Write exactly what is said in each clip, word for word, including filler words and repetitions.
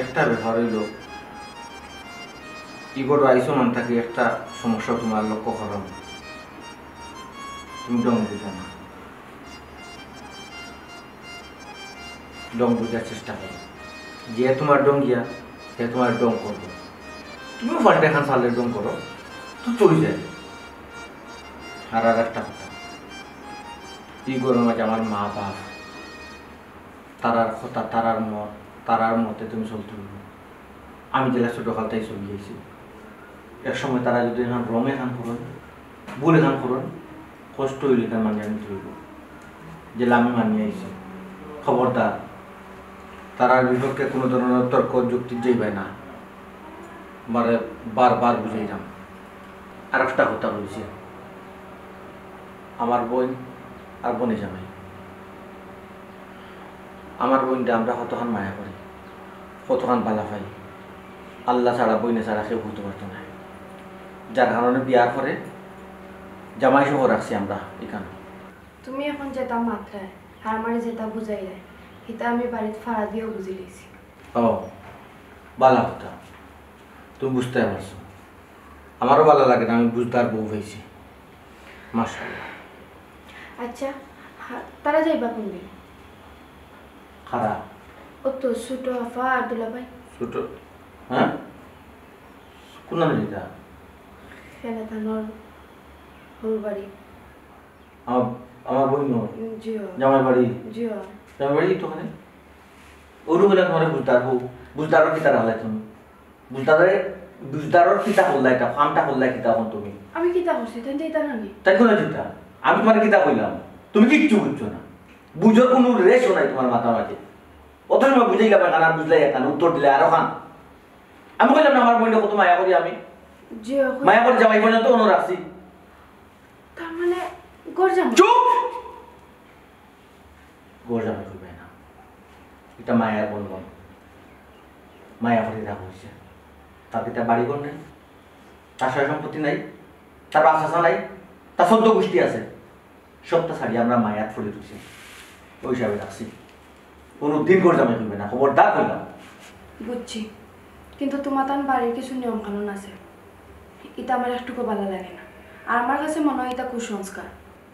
একটা ব্যাপার অইলো, ইগোর আইসো মান থাকি একটা সমস্যা তুমার লক্ষ্য করলাম, তুমি ঢং বুঝো না। ঢং বুঝার চেষ্টা করো, যে তুমার ঢং গিয়া, সে তুমার ঢং করবো। তুমিও পাল্টা খান চালে ঢং করো, তো চলে যায়। আর আর একটা কথা, ই ঘরর মাঝে আমার মা বাপ, তারার কথা, তারার মত, তারার মতে তুমি চলতে হইব। আমি যেলা ছোটকালটাই চলি আইছি, এক সময় তারা যদি এখন রং এখান করইন, ভুল এখান করইন, কষ্ট হইলে তার মানিয়া নিতে হইব। যেলা আমি মানিয়া আইছি, খবরদার তারার বিপক্ষে কোনো ধরনের তর্ক যুক্তি যাইবায় না। বারে বারবার বুঝাইলাম। আর একটা কথা বলছি, আমার বোন আর বোনে জামাই, আমার বোনটা আমরা কতখান মায়া করি, কতখান বালা পাই। আল্লাহ ছাড়া, বোনে ছাড়া কেউ হইতে পারতো না। যার কারণে বিয়ার পরে জামাই সহ রাখছি আমরা এখানে। তুমি এখন যেটা মাতরায় আর আমারে যেটা বুঝাইরায়, সেটা আমি বাড়িত ফাড়া দিয়েও বুঝি লইছি। ও, বালা কথা, তুমি বুঝতে পারছো। আমারও বালা লাগে না, আমি বুঝদার বউ পাইছি। মাশাআল্লাহ। আচ্ছা, হা, তারা যাইবা কোন দিন? খারা। ও তো ছোট আফা আর দুলাভাই। ছোট? হ্যাঁ? কোন নামে যেটা? ফেলাতানোর হৌর বাড়ি। আমার, আমার বইন? জি অয়। জামাই বাড়ি? জি অয়। জামাই বাড়ি তো ওখানে? ওরু বলে তোমার বুঝদার বউ, বুঝদারর কিতা রাখলে তুমি? বুঝদারে, বুঝদারর কিতা করলা এটা, ফার্মটা করলা কিতা এখন তুমি? আমি কিতা করছি? তাই তো এটা না নি? তাই কোনো চিন্তা। আমি তোমার কিতা কইলাম? তুমি কিচ্ছু বুঝছো না। বুঝার কোনো রেশও নাই তোমার মাথার মাঝে। অত সময় বুঝাইলাম এখান, আর বুঝলাই এখান, উত্তর দিলে আরো খান। আমি কইলাম না আমার বোনটা কত মায়া করি আমি? জি অয়। মায়া করি জামাই পর্যন্ত অন্য রাখছি। তার মানে ঘর জামাই? চুপ! ঘর জামাই কইবে না। এটা মায়ার বন্ধন। মায়া করে রাখা হয়েছে। তার কিতা বাড়ি ঘর নাই, তার সয় সম্পত্তি নাই, তার বাপ চাচা নাই, তার চোদ্দ গোষ্ঠী আছে। সবটা ছাড়িয়ে আমরা মায়াত ফলে তুলছি, ওই হিসাবে রাখছি। কোনো দিন ঘর জামাই কইবে না, খবরদার কইলাম। বুঝছি, কিন্তু তোমার তান বাড়ির কিছু নিয়ম কানুন আছে, এটা আমার একটুকু ভালো লাগে না। আর আমার কাছে মনে হয় এটা কুসংস্কার।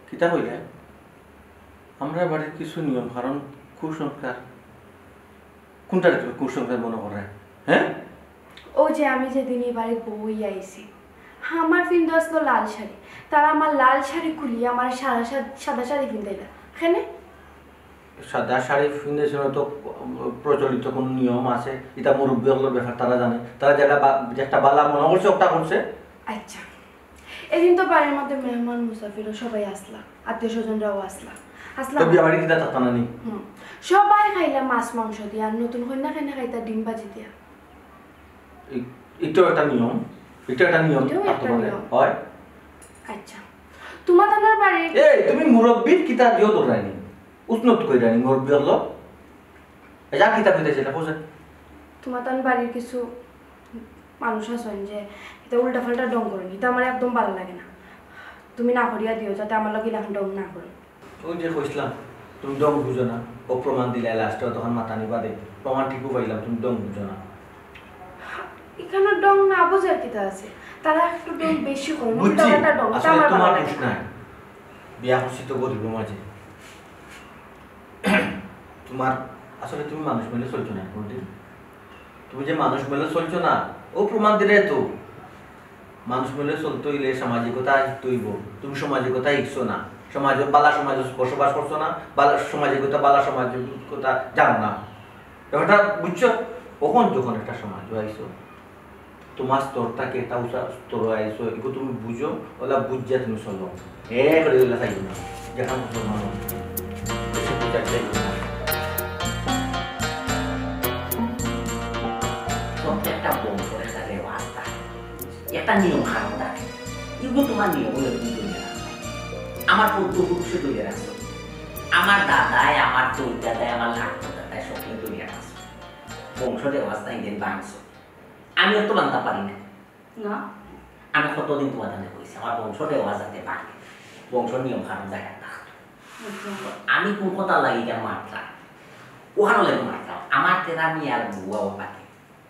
কিতা কইলে? আমরা বাড়ির কিছু নিয়ম কানুন কুসংস্কার। কোনটারে তুমি কুসংস্কার মনে করো? হ্যাঁ? ও যে আমি যেদিন এই বাড়িত বউ হইয়া আইছি, আমার পিন্দা আসলো লাল শাড়ি, তারা আমার লাল শাড়ি খুলিয়া আমার সাদা শাড়ি, সাদা শাড়ি পিন্দাইলা। কেনে? সাদা শাড়ি পিন্দাইছে না তো, প্রচলিত কোনো নিয়ম আছে, এটা মুরব্বী অকলর ব্যাপার, তারা জানে। তারা যেটা বা-, যেটা বালা মনে করছে, ওটা করছে। আচ্ছা, এদিন তো বাড়ির মধ্যে মেহমান মুসাফিরও সবাই আসলা, আত্মীয় স্বজনরাও আসলা। আসলা তো না? বিয়া বাড়ি কিতা থাকতা না নি? হুম। সবাই খাইলা মাছ মাংস দিয়া, আর নতুন কইন্যা কেনে খাইতা ডিম ভাজি দিয়া। এ-, এটাও একটা নিয়ম, এটা একটা নিয়ম এটাও থাকতে একটা পারে। নিয়ম। হয়। আচ্ছা, তোমার তানোর বাড়ির এই, তুমি মুরব্বির কিতা দিও দৌড়ায়নি, উসনত কইরানি মুরব্বি হলো। এই যা কিতা কইতে সেটা খোঁজে। তোমার তান বাড়ির কিছু মানুষ আছেন যে এটা উল্টাপাল্টা ঢং করেন, এটা আমার একদম ভালো লাগে না। তুমি না করিয়া দিও, যাতে আমার লগে এরকম ঢং না করে। ওই যে কইছিলাম, তুমি ঢং বুঝো না, ও প্রমাণ দিলাই লাস্টে, তখন মাতানি বাদে প্রমাণ ঠিকও পাইলাম, তুমি ঢং বুঝো না। এখানে ঢং না বুঝার কিতা আছে? তারা একটু ঢং বেশি করে, বুঝছি, উল্টাপাল্টা ঢং, এটা আসলে আমার ভালো তোমার লাগে দোষ না। নাই। বিয়া করছি তো গরিবের মাঝে। তোমার আসলে তুমি মানুষ মেলে চলছো না কোনদিন। তুমি যে মানুষ মেলে চলছো না, ও প্রমাণ দিলে তো। মানুষ মেলে চলতে হইলে সামাজিকতা শিখতে হইব। তুমি সামাজিকতা শিখছো না, সমাজে, বালা সমাজে বসবাস করছো না, বালা সামাজিকতা, বালা সামাজিকতা জানো না। ব্যাপারটা বুঝছো? অখন যখন একটা সমাজ আইছো, তোমার স্তর থাকি এটা উঁচা স্তর আইছো, এগু তুমি বুঝো, ওলা বুঝিয়া তুমি চলো। এ করে ওলা চাইও না, যেখান মুসলমান মানুষ। বেশি বুঝার চাইও না। প্রত্যেকটা বংশর একটা রেওয়াজ থাকে, একটা নিয়ম কানুন থাকে। এগু তোমার নিয়ম হলে তুমি ধরে রাখো। আমার পূর্বপুরুষে ধরে রাখছো, আমার দাদায়, আমার দুই দাদায়, আমার লাখ দাদায় সকলে ধরে রাখছো। বংশ রেওয়াজ নাই, দিন ভাঙছো। আমি অত ভাঙতাম পারি না। না। আমি কতদিন তোমার জানে কইছি, আমার বংশ রেওয়াজ যাতে ভাঙে, বংশ নিয়ম কানুন জায়গা থাকতো। আচ্ছা। আমি কোন কথা লাগি কেন মারতাম? ওখানে লাগে মারতাম। আমার তেরা মিয়ার বুয়া ও পাকে।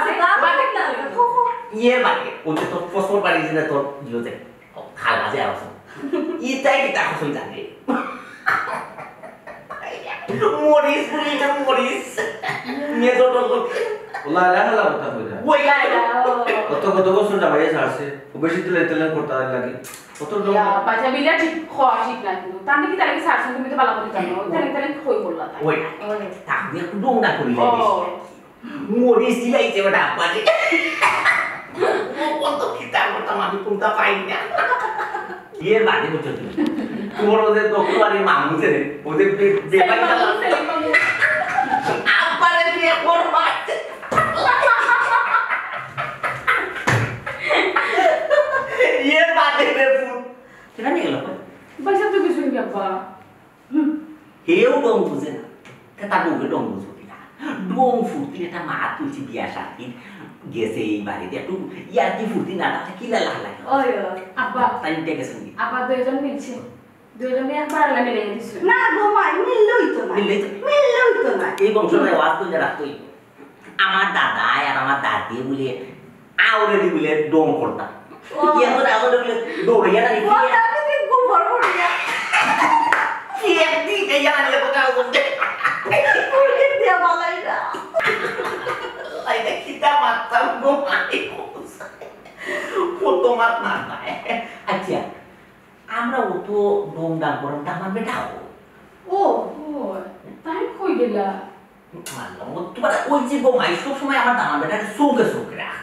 আছে, বাদে কি লাগে? ইয়ের বাদে, ওই যে তোর ফসল বাড়ি যেটা তোর ইয়েতে, খাল মাঝে আসো। ইটাই কিতা ফসল জানে? মরিচ, বুঝলি তো মরিচ। মেজো টলক। ওলা, এলা, এলা কথা কইরা। ওই। কত, কত বছর জামাইয়ে ছাড়ছে। ও বেশি তেলে তেলে করতে লাগে। কত রকম। ইয়া, বাজা বিলা ঠিক খোয়া ঠিক না কিন্তু। তার নাকি তার নাকি ছাড়ছে, তুমি তো বালা করে জানো। তার নাকি, তার নাকি খই করলা তাই। ওই। ওই। তাহলে একটু ডোংডা করি ও। লাগে। মরিচ দিলাইছে ওটা আব্বারে। ও কত কিতা করতাম আমি কোনটা পাই না। ইয়ের বাদে বুঝছো তুমি? তোমার ওদের দক্ষিণ বাড়ির মামু যে, ওদের বে-, বেপারি সেলিম মামু, সেলিম মামু। আব্বারে বিয়ে করবা। ইয়ের বাদে রে পুত। সেটা নিয়ে গেল। ভাই সাহেব তো কিছু নেই আব্বা। হুম। হেও ডং বুঝে না। তে তার বউকে ডং বুঝবো কিনা? ডং ফুর্তির একটা মাত তুলছি বিয়া শাদির। গেছে এই বাড়িতে একটু ইয়ার্কি ফুর্তি না থাকলে কি লালা লাগে? ওই, ওই, আব্বা। তাই নিতে গেছেন কি? আব্বা দুইজন মিলছে। দুইজনে একবার আল্লাহ মিলাই দিছিল। না গো মাই, মিললেই তো না। মিললেই তো। মিললেই তো না। এই বংশর রেওয়াজ তো রাখতই। আমার দাদায় আর আমার দাদি বলে আউরে দি বলে ডং করতা। ও। ইয়া তো আউরে বলে দৌড়িয়া না ও, নিয়ে। আমি তো গোবর করিয়া। কি একদিন এই জানা নিয়ে কথা বলতে। কুড়িয়ে দিয়া বালাই না। আইটা কিতা মারতাম গো মাই। কত মাত না পায়। আচ্ছা, আমরা অত ডং ডাং করাম, তা আমার বেটা হো। ও, ও, তাই কই গেলা? মারলাম, ও তোমার ওই যে গো মাই সব সময় আমার দামান বেটারে চৌকে চৌকে রাখ।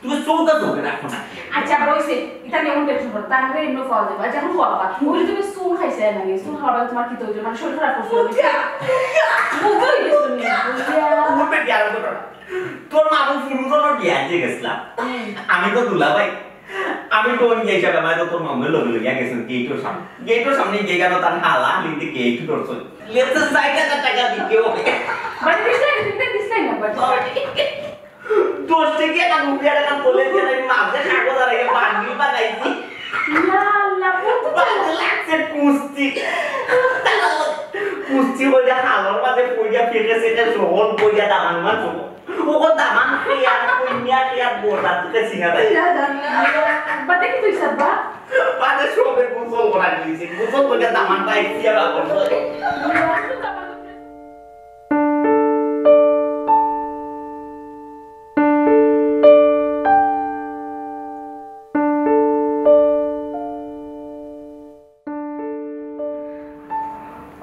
তুমি চৌকে চৌকে রাখো না। আচ্ছা, বইছে, এটা নিয়ে অনেক টেনশন করো। তাহলে এমনি পাওয়া যাবে। আচ্ছা, এখন বাবা, বলি তুমি চুল খাইছে নাকি? চুল খাওয়ার তোমার কি তৈরি? মানে শরীর খারাপ করছে? বুঝতে হয়ে গেছে তুমি, বুঝিয়া। উঠবে বিয়ার কথা। তোর মামু ফুলুজনর বিয়া দিয়ে গেছিলাম। হুম। আমি তো দুলাভাই। আমি তো ওই গেইটা বেলায় তো তোর মামুর লগে লইয়া গেছেন গেইটর সামনে। গেইটর সামনে গিয়া গেল তার হালা, নিতে গেইট ধরছে। লেফট সাইডে একটা টাকা দিতে হবে। বাড়ি দিছে, দিতে দিছে না, বাড়ি। দশ টাকা একটা রুপিয়া টাকা বলে দিয়ে আমি মাঝে কাগজ আর এই বান্ডিল বানাইছি। ইয়া আল্লাহ, কত বাজে লাগছে কুস্তি। কুস্তি বলে হালর মাঝে পড়িয়া ফিরে সেটা সহল পড়িয়া দামান মাছ। ওগো দামান খেয়ে আর কইমিয়া খেয়ে আর বোরদার থেকে সিঙ্গারা। ইয়া জানি না। বাদে কি তুই সাব্বা? বাদে সবে গোসল করা গিয়েছে। গোসল করে দামান পাইছি আর আবার।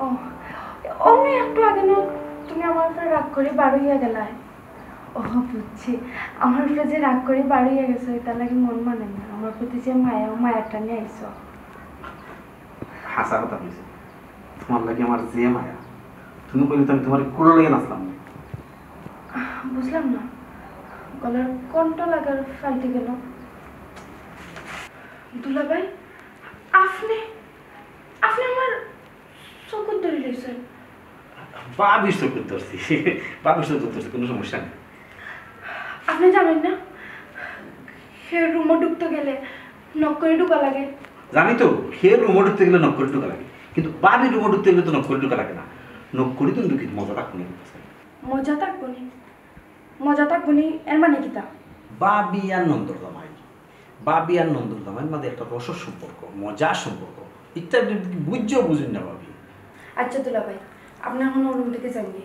ও, অমনি একটু আগে না তুমি আমার উপরে রাগ করি বার হইয়া গেলায়। ও, বুঝছি। আমার উপরে যে রাগ করি বার হইয়া গেছো, এটা লাগে মন মানে না। আমার প্রতি যে মায়া, ও মায়াটা নিয়ে আইছো। হাসা কথা কইছো। তোমার লাগে আমার যে মায়া, তুমি কইলে তো আমি তোমার কুলো লইয়া নাচলাম না। বুঝলাম না, গলার কণ্ঠ লাগার ফাল্টি গেল। দুলাভাই, আপনি, আপনি আমার চকুত ধরি লইছেন। ভাবির চকুত ধরছি, ভাবির চকুত ধরছি, কোনো সমস্যা নেই। আপনি জানেন না, সে রুমো ঢুকতে গেলে নক করে ঢুকা লাগে। জানি তো, সে রুমো ঢুকতে গেলে নক করে ঢুকা লাগে, কিন্তু ভাবি রুমো ঢুকতে গেলে তো নক করে ঢুকা লাগে না। নক করি তো ঢুকি, মজা থাকবো না কিন্তু। মজা থাকবো নি? মজা থাকবো নি, এর মানে কিতা? ভাবি আর নন্দর জামাই, ভাবি আর নন্দর জামাইর মাঝে একটা রসর সম্পর্ক, মজার সম্পর্ক, ইত্যাদি বুঝছেও বুঝুন না ভাবি। আচ্ছা দুলাভাই, আপনি এখন রুম থেকে যাননি।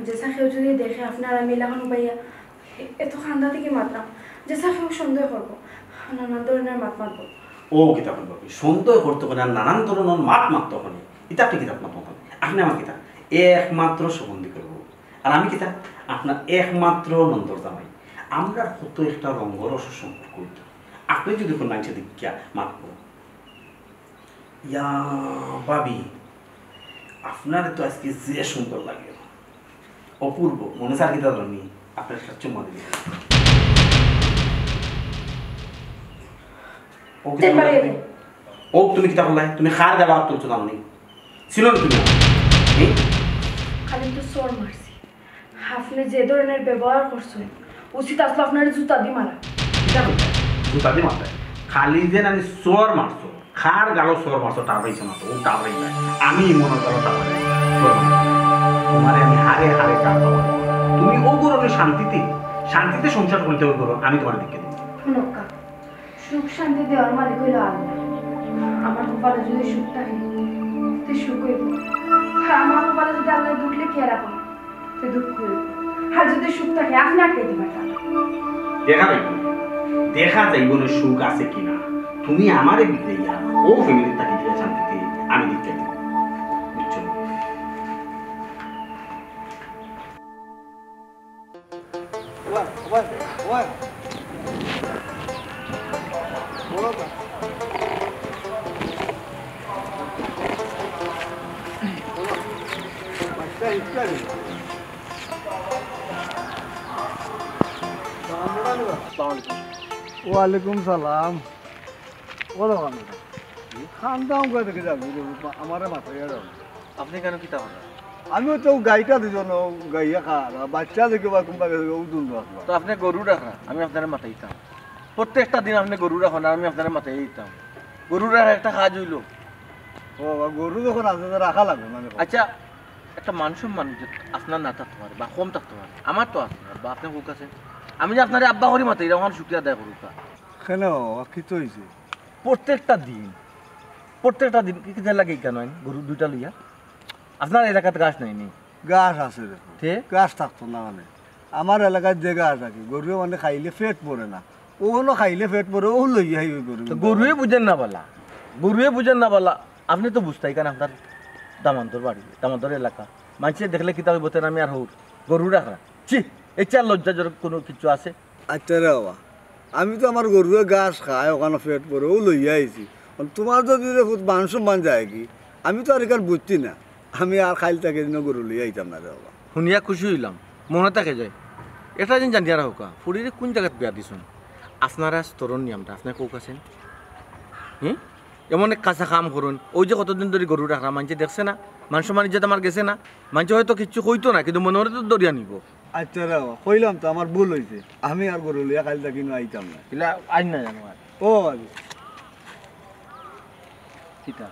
যে কেউ যদি দেখে আপনারা মিলাখান পাইয়া এত খান্দা থেকে মাতলাম, যে কেউ সন্দেহ করবো, নানান ধরনের মাত মারবো। ও কিতা করবো কি? সন্দেহ করতে পারে আর নানান ধরনের মাত মারতে পারে। এটা আপনি কিতা মাত মারবেন? আপনি আমার কিতা একমাত্র সম্বন্ধী করবো। আর আমি কিতা আপনার একমাত্র নন্দর জামাই। আমরা কত একটা রঙ্গরস সম্পর্ক হইতো। আপনি যদি কোনো মানুষের দিকে মাত করুন, ইয়া ভাবি, আপনারে তো আজকে যে সুন্দর লাগে। অপূর্ব, মনে চার কিতা ধরনি, আপনার একটা চুম্মা দিবি। ও কিতা তে পারে। ও তুমি কিতা করলাই? তুমি কার গালো আত তুলছো জানো নি? ছিল না তুমি? এই? খালি তো চড় মারছি। আপনি যে ধরনের ব্যবহার করছেন, উচিত আসলে আপনার জুতা দি মারা। কিতা করতে? জুতা দি মারতে? খালি যে আমি চড় মারছো, কার গালো চড় মারছো, টার পাইছো না তো, ও টার পাই না। আমি মনে করো টার পাই না। চড় মারছো। তোমারে আমি হারে হারে টার পাবো। তুমি ও করো শান্তিতে, শান্তিতে সংসার করতে ও করো, আমি তোমার দিকে দিই। শুনক্কা, সুখ শান্তি দেওয়ার মালিক হইল আল্লাহ। আমার কপালে যদি সুখ থাকে, তে সুখ হইব। আর আমার কপালে যদি আল্লাহ দুঃখ লেখিয়া রাখো, তে দুঃখ হইব। আর যদি সুখ থাকে, আপনি আটকাইতে পারবেন না। দেখা যাইব, দেখা যাইব না সুখ আছে কিনা। তুমি আমারে বিদাইয়া ও ফ্যামিলির তাকে দিয়া শান্তিতে আমি দিতে দিব। বুঝছো? One, one, one. বলো তো। বলো। বাচ্চা হিটকারি। আসসালামু আলাইকুম। ওয়ালাইকুম সালাম। বলো, বাবা। খান দাম করে দেখে যাবি, আমারে মাথায় আর আপনি কেন কিতা করলেন? আমিও তো গাইটা দুজন গাইয়া খার, আর বাচ্চা দেখে বা কোনবা গেছে, ও দুন রাখবা। তো আপনি গরু রাখা, আমি আপনারে মাথায় দিতাম। প্রত্যেকটা দিন আপনি গরু রাখো না, আমি আপনারে মাথায় দিতাম। গরু রাখা একটা কাজ হইল। ও, গরু যখন আছে, তো রাখা লাগবো না নি? আচ্ছা, একটা মান সম্মান ইজ্জত আপনার না থাকতে পারে বা কম থাকতে পারে, আমার তো আছে, আব্বা, আপনে কউক্কা চাইন। আমি যে আপনারে আব্বা করি মাতি, ইটা অখান শুকরিয়া আদায় করউক্কা। কেনে বাবা, কিতা অইছে? প্রত্যেকটা দিন, প্রত্যেকটা দিন কি, কিতা লাগে কেনে আইন গরু দুইটা লইয়া? আপনার এলাকাত ঘাস নাই নি? ঘাস আছে দেখো। তে? ঘাস থাকতো না মানে? আমার এলাকাত যে ঘাস আছে, গরুয়ে মানে খাইলে পেট ভরে না। অউ অনো খাইলে পেট ভরে, অউ লইয়া আইবো গরু। তো গরুয়ে বুঝের না বালা, গরুয়ে বুঝের না বালা। আপনে তো বুঝতায় কেনে আপনার দামান্দর বাড়ি, দামান্দর এলাকা। মানষে দেখলে কিতা কইবো, তেন আমি আর হউর গরু রাখরা। ছি, এর চেয়ে লজ্জাজনক কুনু কিছু আছে? আচ্ছা রে বাবা, আমি তো আমার গরুয়ে ঘাস খায়, অখানো পেট ভরে, অউ লইয়া আইছি। অখন তুমার যদি রে পুত মান সম্মান যায়গি, আমি তো আর ইখান বুঝছি না। আমি আর কাইল থাকি ইনো গরু লইয়া আইতাম না রে বাবা। হুনিয়া খুশি অইলাম, মনো থাকে যায়। একটা জিনিস জানিয়া রাখউক্কা, ফুড়িরে কুন জাগাত বিয়া দিছইন? আপনারা স্তরর নিয়মটা, আপনে কউক্কা চাইন। হুম? এমন এক কাঁচা কাম করইন, অউ যে কতদিন ধরি গরু রাখরা, মানষে দেখছে না? মান সম্মান ইজ্জত আমার গেছে না? মানষে হয়তো কিচ্ছু কইতো না, কিন্তু মনে মনে তো ধরিয়া নিবো। আচ্ছা রে বাবা, কইলাম তো আমার ভুল অইছে, আমি আর গরু লইয়া কাইল থাকি ইনো আইতাম না। ইলা আইন না জানো আর। ও বাবা। কিতা?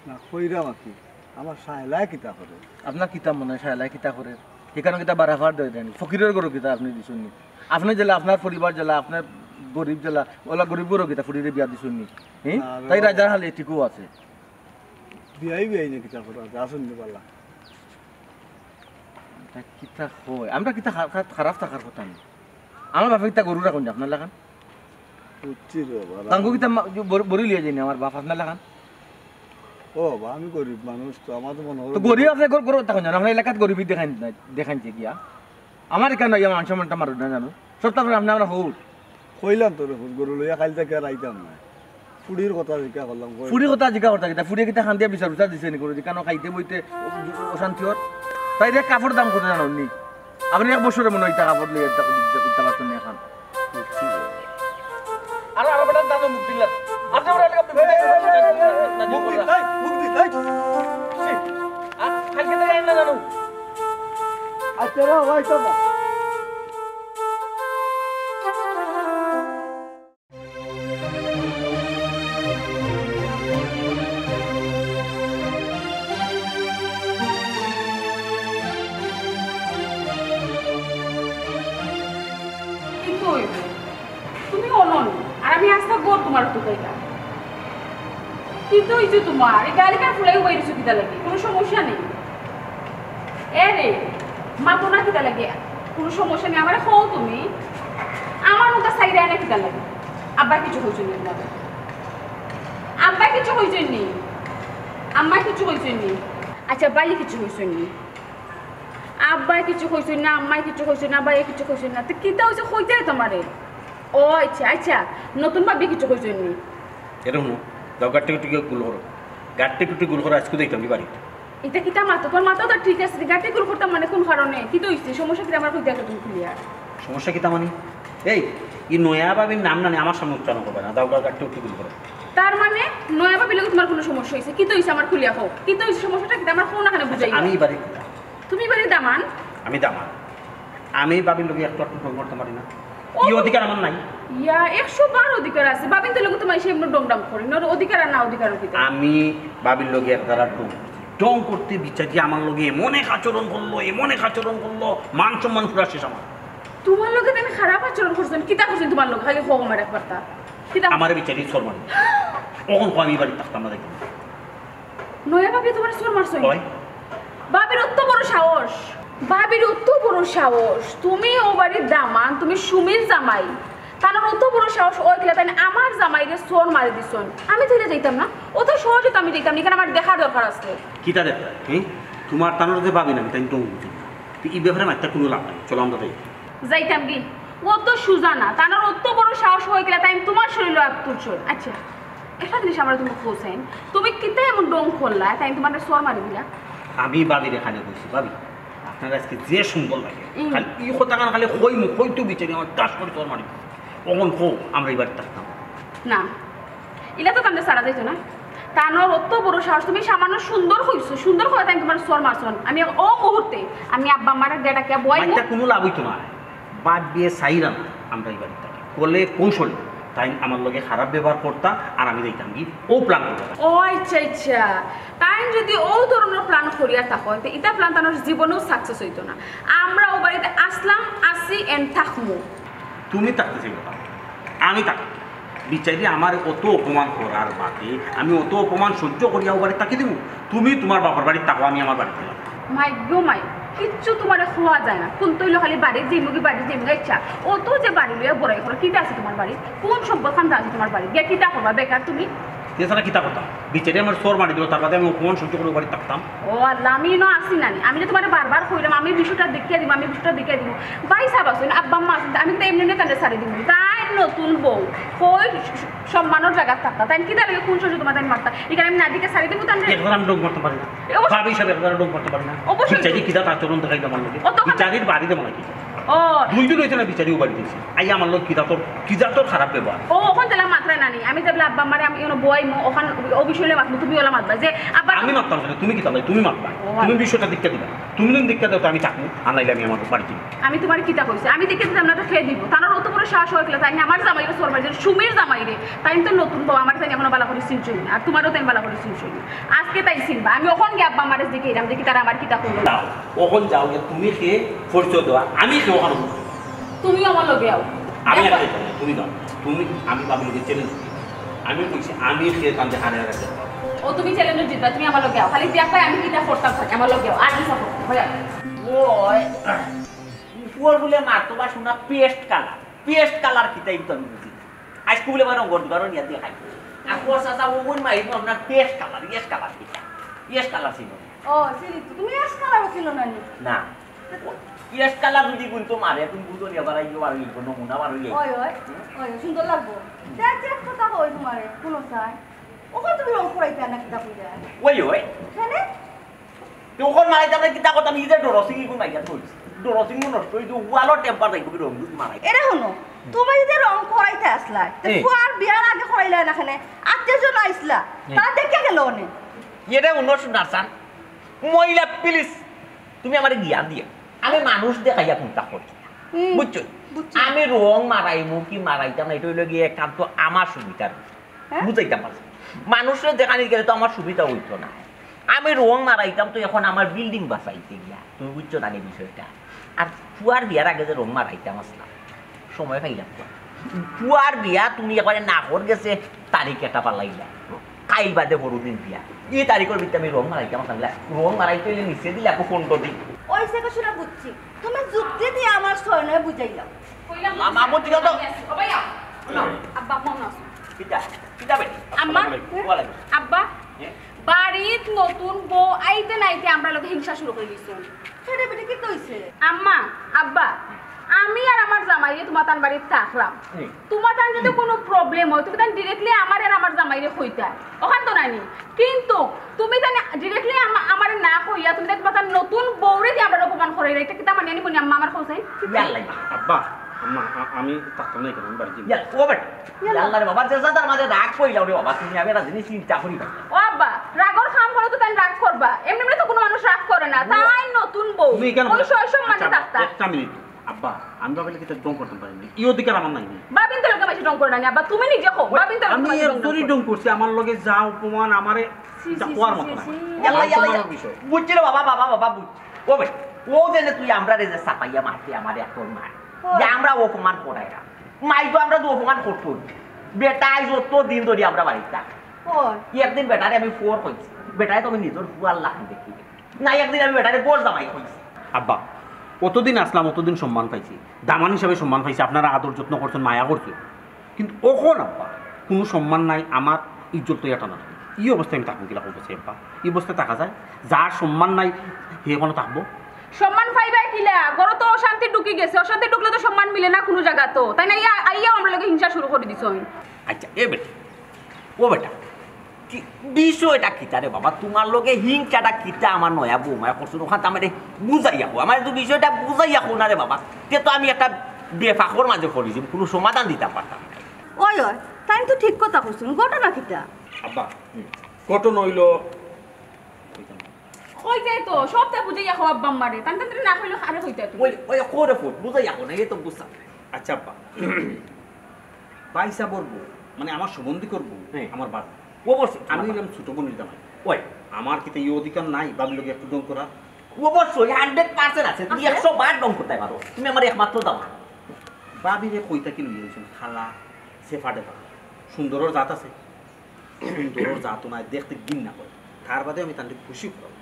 না, কইরাম আর কি। আমার শায়লায় কিতা করে? আপনার কিতা মনে অয় শায়লায় কিতা করে? ইখানো কিতা বাড়া ফার দেয় দেন? ফকিরর ঘরো কিতা আপনে দিছইন নি? আপনে যেলা, আপনার পরিবার যেলা, আপনার গরিব যেলা, অলা গরিব ঘরো কিতা ফুড়িরে বিয়া দিছইন নি? হি? না, তাই বাবা। রাজার হালে এটিকু আছে। বিয়াই বিয়াই নি কিতা করে? আছইন নি বালা। ইতা কিতা কয়? আমরা কিতা খা-, খা-, খারাপ থাকার কথা নি? আমার বাপে কিতা গরু রাখইন নি আপনার লাখান? বুঝছি রে বাবা। তাঙ্গু কিতা মা-, যে বর-, বড়ি লইয়া যাইনি আমার বাপ আপনার লাখান? ও বাবা, আমি গরিব মানুষ তো, আমার তো মনে হয় তো গরিব আপনে গর-, গরু থাকইন না, আপনার এলাকাত গরিবি দেখাইন না, দেখাইন যে গিয়া। আমার ইখান ইয়া মান সম্মানটা মারুন না জানো। সব তো আপনার, আপনে আমরা হউর। কইলাম তো রে, গরু লইয়া কাইল থাকি আর আইতাম না। ফুড়ির কথা জিকা করলাম, কই। ফুড়ির কথা জিকা করতা কিতা? ফুড়িয়ে কিতা কান্দিয়া বিচার উচার দিছে নি কোনো? যেখানো খাইতে বইতে অ-, অশান্তি অর। তাইরে কাপড় দাম কত জানো নি? আপনে এক বছরে মনে অয় ইতা কাপড় লইয়া ইতা, ইতা, ইতা পারছইন নি অখন। বুঝছি। আর, আর বেটা দাদু মুখ দিলা। আপনে ওরা এলাকা মুখ দিলা, এই, মুখ দিলা। আর কালকে তো আইন না জানো। আচ্ছা, রে, ভাই, তো না। কিতা অইবো? তুমি অনো নি, আর আমি আস্তা ঘর তুমার তুকাইতাম। কিতা অইছে তুমার? ই গালিখান ফুলাইয়া উবাই রইছো কিতা লাগি? কুনু সমস্যা নি? এ রে, মাতো না কিতা লাগি? কুনু সমস্যা নি, আমারে কও তুমি। আমার মুখা চাইরায় না কিতা লাগি? আব্বায় কিচ্ছু কইছইন নি তুমারে? আব্বায় কিচ্ছু কইছইন নি? আম্মায় কিচ্ছু কইছইন নি? আচ্ছা, ভাইয়ে কিচ্ছু কইছইন নি? আব্বায় কিচ্ছু কইছইন না, আম্মায় কিচ্ছু কইছইন না, ভাইয়ে কিচ্ছু কইছইন না। তে কিতা অইছে কইতায় তুমারে? ও আচ্ছা, আচ্ছা, নতুন ভাবিয়ে কিচ্ছু কইছইন নি? এরে হুনো, যাও গাট্টি গুট্টি গুল করো। গাট্টি গুট্টি গুল করো, আইজকু যাইতাম নি বাড়িত। ইতা কিতা মাতো? তুমার মাথা তো ঠিক আছে, গাট্টি গুল করতাম মানে কুন কারণে? কিতা অইছে? সমস্যা কিতা আমারে কইতায় আগে তুমি খুলিয়া? সমস্যা কিতা মানে? এই, ই নয়া ভাবির নাম না নি আমার সামনে উচ্চারণ করবায় না। যাও গা, গাট্টি গুট্টি গুল করো। তার মানে নয়া ভাবির লগে তুমার কুনু সমস্যা অইছে? কিতা অইছে আমারে খুলিয়া কও? কিতা অইছে? সমস্যাটা কিতা? আমারে কও না কেনে বুঝাইয়া। আমি বাড়ির কিতা? তুমি বাড়ির দামান? আমি দামান। আমি ভাবির লগে একটু একটু ঢং করতাম পারি না? ও ই অধিকার আমার নাই? ইয়া, একশো বার অধিকার আছে। ভাবিন্তর লগে তো মাইনষে এমনে ঢং ঢং করে। ইনোর অধিকার আর না অধিকার কিতা? আমি ভাবির লগে এক ধারা ঢং করছি। ঢং করতে বিচারি আমার লগে এমন এক আচরণ করলো, এমন এক আচরণ করলো, মান সম্মান পুরা শেষ আমার। তুমার লগে তাইন খারাপ আচরণ করছইন? কিতা করছইন তুমার লগে? খালি কও আমারে একবারতা। কিতা? আমারে বিচারি চড় মারলো। অখন কও আমি বাড়িত থাকতাম না, দেখি। নয়া ভাবিয়ে তুমারে চড় মারছইন? অয়। ভাবির অত বড় সাহস। ভাবির অত বড় সাহস। তুমি অউ বাড়ির দামান, তুমি সুমির জামাই। তানর অত বড় সাহস অয় কিলা তাইন আমার জামাইরে চড় মারি দিছইন। আমি তাইলে যাইতাম না। অত সহজে তো আমি যাইতাম না। ইখান আমার দেখার দরকার আছে। কিতা দেখতায়? হুম? তুমার তানর যে ভাবি না, তাইন তো বুঝি না। তো ই ব্যাপারে মাততে কুনু লাভ নাই। চলো আমরা যাই। যাইতাম কি? অত সুজা না। তানর অত বড় সাহস অয় কিলা তাইন তুমার শরীলো আত তুলছইন। আচ্ছা, একটা জিনিস আমারে তুমি কও চাইন, তুমি কিতা এমন ঢং করলায়, তাইন তুমারে চড় মারি দিলা? আমি ভাবিরে খালি কইছি, "ভাবি, আপনারে আইজকে যে সুন্দর লাগে।" হুম। খালি ই কথাখান খালি কইমু, কইতে বিচারি আমার ঠাস করি চড় মারি। অখন কও, আমরা ই বাড়িত থাকতাম না। ইলা তো তানরে ছাড়া যাইতো না। তানর অত বড় সাহস, তুমি সামান্য সুন্দর কইছো, সুন্দর কইয়া তাইন তুমারে চড় মারছইন। আমি অউ মুহূর্তে, আমি আব্বা আম্মারে ডাকিয়া বওয়াইমু। মাইত্তা কুনু লাভ অইতো না। ভাবিয়ে চাইরা না, আমরা ই বাড়িত থাকি। কলে কৌশলে। তাইন আমার লগে খারাপ ব্যবহার করতা, আর আমি যাইতাম কি, অউ প্ল্যান করতা। ও আচ্ছা, আচ্ছা। তাইন যদি অউ ধরনর প্ল্যান করিয়া থাকইন, তে ইতা প্ল্যান তানর জীবনেও সাকসেস অইতো না। আমরা অউ বাড়িত আছলাম, আছি, and থাকমু। তুমি থাকতে চাইও না, আমি থাকতাম। বিচারি আমারে অত অপমান করার বাদে আমি অত অপমান সহ্য করিয়া অউ বাড়িত থাকি দিমু? তুমি তুমার বাপর বাড়িত থাকো, আমি আমার বাড়িত গেলাম। মাই গো মাই, কিচ্ছু তুমারে কওয়া যায় না। কুন্তা অইলো খালি বাড়িত যাইমুগি, বাড়িত যাইমুগি। আচ্ছা, অত যে বাড়ি লইয়া বড়াই করো, কিতা আছে তুমার বাড়িত? কুন সম্পদ খান্তা আছে তুমার বাড়িত? গিয়া কিতা করবা বেকার তুমি? এছাড়া কিতা করতাম? বিচারি আমারে চড় মারি দিলো, তার বাদে আমি অপমান সহ্য করিয়া অউ বাড়িত থাকতাম। ও আল্লাহ, আমি ইনো আছি নানি? আমি যে তুমারে বারবার কইরাম, আমি বিষয়টা দেখিয়া দিমু, আমি বিষয়টা দেখিয়া দিমু। ভাইসাব আছইন, আব্বা আম্মা আছইন, আমি কিতা এমনে এমনে তানরে ছাড়ি দিমু? তাইন নতুন বউ, কই সম্মানর জাগাত থাকতা। তাইন কিতা লাগে কুন সাহসে তুমারে তাইন মারতা? ইখান আমি না দেখিয়া ছাড়ি দিমু তানরে? একবার আমি ডং মারতাম পারি না। এ, অবশ্যই। ভাবি হিসাবে একবার ডং মারতাম পারি না। অবশ্যই। বিচারি কিতা আচরণ দেখাইলো আমার লগে? অত খারাপ। বিচারির বাড়িতে মনে কি? ও। দুই দিন অইছে না বিচারি অউ বাড়িত আইছে। আইয়া আমার লগে কিতা তোর, কিতা তোর খারাপ ব্যবহার? ও, অখন তাইলে মাতরায় নানি। আমি যেবলা আব্বা আম্মারে আমি ইনো বওয়াইমু, অখান অউ বিষয় লইয়া মাতমু, তুমি অলা মাতবা যে আব্বা আমি মাততাম না, তুমি কিতা লই, তুমি মাতবা। ও, তুমি আচ্ছা। বিষয়টা দেখিয়া দিবা। তুমি যদি দেখিয়া দেও তো আমি থাকমু, আর নাইলে আমি আমার বাড়িত যাইমু। আমি তুমারে কিতা কইছি? আমি দেখিয়া দিতাম না তো কে দিবো? তানর অত বড় সাহস অইলে তাইন আমার জামাইরে চড় মারছইন, সুমির জামাইরে। তাইন তো নতুন বউ, আমারে তাইন এখনো ভালা করি চিনছইন না, আর তুমারেও তাইন ভালা করি চিনছইন না। আজকে তাইন চিনবা। আমি অখন গিয়া আব্বা আম্মারে জিকাইরাম, দেখি তারা আমারে কিতা কইন। যাও, অখন যাও গিয়া, তুমি কে পরিচয় দেও, আমি কে অখন। তুমিও আমার লগে আও। আমি আর যাইতাম না, তুমি যাও। তুমি, আমি ভাবির লগে চ্যালেঞ্জ দিছি। আমি কইছি, আমি কে কান্দে হারে হারে দেখো। ও, তুমি চ্যালেঞ্জ দিবা, তুমি আমার লগে আও। খালি দেখবায় আমি কিতা করতাম থাকি, আমার লগে আও। আর কিতা করতাম, ভাইয়া। ওই, উপর বুলে মারতো বা শোনা পেস্ট কালার। পেস্ট কালার কিতা ইতো আমি বুঝি না। আইজকু বুলে আমার রঙর দোকানো নিয়া দেখাই। আর কুয়ার চাচা ও বোন মাইর আপনার পেস্ট কালার, ইয়েস কালার কিতা? ইয়েস কালার চিনো? ও, চিনি তো। তুমি ইয়েস কালারও চিনো না নি? না। ইয়েস কালার যদি গুনতো মারে, তুমি বুঝো নি আবার আইও আর ইগো নমুনা বার অইয়া। ওই, ওই, হুম? ওই, সুন্দর লাগবো। দেখ, দেখ, কথা কই তুমারে, কুনো চাই। অখন তুমি রং করাইতা না কিতা কইরা? ওই, ওই। কেনে? তে অখন মারাইতাম না কিতা করতাম, ই যে ডরসিং ইগুন মাইয়া থইছি। ডরসিং নষ্ট অই যে ওয়ালর টেম্পার যাইবো কি রং যদি মারাই। এরে হুনো, তুমি যে রং করাইতা আছলায়, তে এ। ফুয়ার বিয়ার আগে করাইলায় না কেনে? আত্মীয় স্বজন আইছলা, এ। তারা দেখিয়া গেলো অনে। এরে হুনো সোনার চান, মহিলা প্লিজ, তুমি আমারে জ্ঞান দিও। আমি মানুষ দেখাইয়া কুন্তা করি। হুম, বুঝছো? বুঝছি। আমি রং মারাইমু কি মারাইতাম না, ইটা অইলো গিয়া একান্ত আমার সুবিধার। হ্যাঁ? বুঝাইতাম পারছি। মানুষরে দেখানি গেলে তো আমার সুবিধা অইতো না। আমি রং মারাইতাম তো অখন আমার বিল্ডিং বাঁচাইতে গিয়া। তুমি বুঝছো না নি বিষয়টা? আর ফুয়ার বিয়ার আগে যে রং মারাইতাম আছলাম, সময় পাইলাম কই। ফুয়ার বিয়া তুমি একবারে নাকর গেছে তারিখ একটা পালাইলা। কাইল বাদে পরদিন বিয়া। ই তারিখর ভিতরে আমি রং মারাইতাম আছলাম। রং মারাইতে অইলে নিচে দিলে আকু পনরো দিন। ওই সে কথা বুঝছি। তুমি যুক্তি দিয়া আমার ছয় নয় বুঝাইলাও। কইলাম না, মামু, ঠিক আছে। ও ভাইয়া, না। আব্বা, মন আছে। কিতা? কিতা বেটি? আম্মা? আসসালামু আলাইকুম। ওয়ালাইকুম। আব্বা? হ্যাঁ? বাড়িত নতুন বউ আইতে নাইতে আমরার লগে হিংসা শুরু করি দিছইন। কেনে বেটি, কিতা অইছে? আম্মা, আব্বা, আমি আর আমার জামাইয়ে তুমার তান বাড়িত থাকলাম। হুম। তুমার তান যদি কুনু প্রবলেম অয়, তুমি তান ডিরেক্টলি আমারে আর আমার জামাইরে কইতা। অখান তো নানি। কিন্তু তুমি তান ডিরেক্টলি আমা-, আমারে না কইয়া, তুমি তান তুমার তান নতুন বউরে দিয়া আমরারে অপমান করাইরায়। ইটা কিতা মানিয়া নিমু নি আম্মা, আমার কও চাই? ইয়াল্লা। আব্বা, আম্মা, আ-, আমি থাকতাম না ইখানো, আমি বাড়িত যাইমু। ইয়াল্লা, ও বেটা। ইয়াল্লা। ইয়াল্লা রে বাবা, যে যাতার মাঝে রাগ কইলাও রে বাবা, তুমি আমি একটা জিনিস চিন্তা করি না। ও আব্বা, রাগর কাম করলে তো তাইন রাগ করবা। এমনে এমনে তো কুনু মানুষ রাগ করে না। তাইন নতুন বউ। তুমি ইখানো ওই বলো। সয় সম্মানে আচ্ছা, থাকতা। একটা মিনিট। আব্বা, আমি বাবির লগে কিতা ঢং করতাম পারি নি? ই অধিকার আমার নাই নি? বাবিন তো লগে মাইনষে ঢং করে না নি, আব্বা, তুমি নিজে কও, বাবিন তো লগে আমি মাইনষে ঢং একজনই করে। ঢং করছি, আমার লগে যা অপমান, আমারে ছি, ইটা ছি, কওয়ার ছি, মতো ছি, না। ছি। ইয়াল্লা, ইয়াল্লা, অপমানর ইয়াল্লা। বিষয়। বুঝছি রে বাবা, বাবা, বাবা, বুঝছি। ও ভাই, ও যে, যে তুই আমরারে যে চাপাইয়া মারতে, আমারে এখন মার। ও। যে আমরা অপমান করাইরা। মাই তো আমরা তো অপমান করতো। বেটায় যত দিন ধরি আমরা বাড়িত থাকি। ও। একদিন বেটারে আমি ফোর কইছি। বেটায় তো আমি নিজর ফুয়ার লাখান দেখি। না, একদিন আমি বেটারে বড় জামাই কইছি। আব্বা, অতদিন আছলাম, অতদিন সম্মান পাইছি, দামান হিসাবে সম্মান পাইছি, আপনারা আদর যত্ন করছইন, মায়া করছইন, কিন্তু অখন আব্বা, কুনু সম্মান নাই, আমার ইজ্জত লইয়া টানাটানি। ই অবস্থায় আমি থাকমু কিলা কও চাই আব্বা? ই অবস্থায় থাকা যায়? যার সম্মান নাই, হে অখানো থাকবো? সম্মান পাইবায় কিলা? ঘরো তো অশান্তি ঢুকি গেছে, অশান্তি ঢুকলে তো সম্মান মিলে না কুনু জাগাত। তাইন আইয়া, আইয়াউ আমরার লগে হিংসা শুরু করি দিছইন। আচ্ছা, এ বেটা, ও বেটা, কি বিষয়টা কিতা রে বাবা? তুমার লগে হিংসাটা কিতা আমার নয়া বউমায় করছইন? অখান তো আমারে বুঝাইয়া কও। আমারে তো বিষয়টা বুঝাইয়া কও না রে বাবা। তে তো আমি একটা বেফাকর মাঝে পড়ি যাইমু, কুনু সমাধান দিতাম পারতাম না। ওই, ওই, তাইন তো ঠিক কথা কইছইন। ঘটনা কিতা? আব্বা, হুম। ঘটনা অইলো, কইতাম না। কইতায় তো, সবতা বুঝাইয়া কও আব্বা আম্মারে। তান তান না কইলে আরে কইতায় তো। ওই, ওই, কও রে ফুত, বুঝাইয়া কও না, এ তো বুঝতাম না। আচ্ছা আব্বা, ভাই সাবর বউ, মানে আমার সম্বন্ধী করবো, হ্যাঁ। আমার বাপ। অবশ্যই, আমি আমার হইলাম ছোট বোনের জামাই। ওই। আমার কিতা এই অধিকার নাই ভাবির লগে একটু ঢং করার? অবশ্যই, হান্ড্রেড পার্সেন্ট আছে। তুমি আছে? একশো বার ঢং করতে পারো। তুমি আমার একমাত্র জামাই। ভাবিরে কইতা কি লইয়া আইছেন? খালা, সেফা ডেফা। সুন্দরর জাত আছে? সুন্দরর জাতও নাই, দেখতে ঘিন্না করে। তার বাদে আমি তানরে খুশি করাম।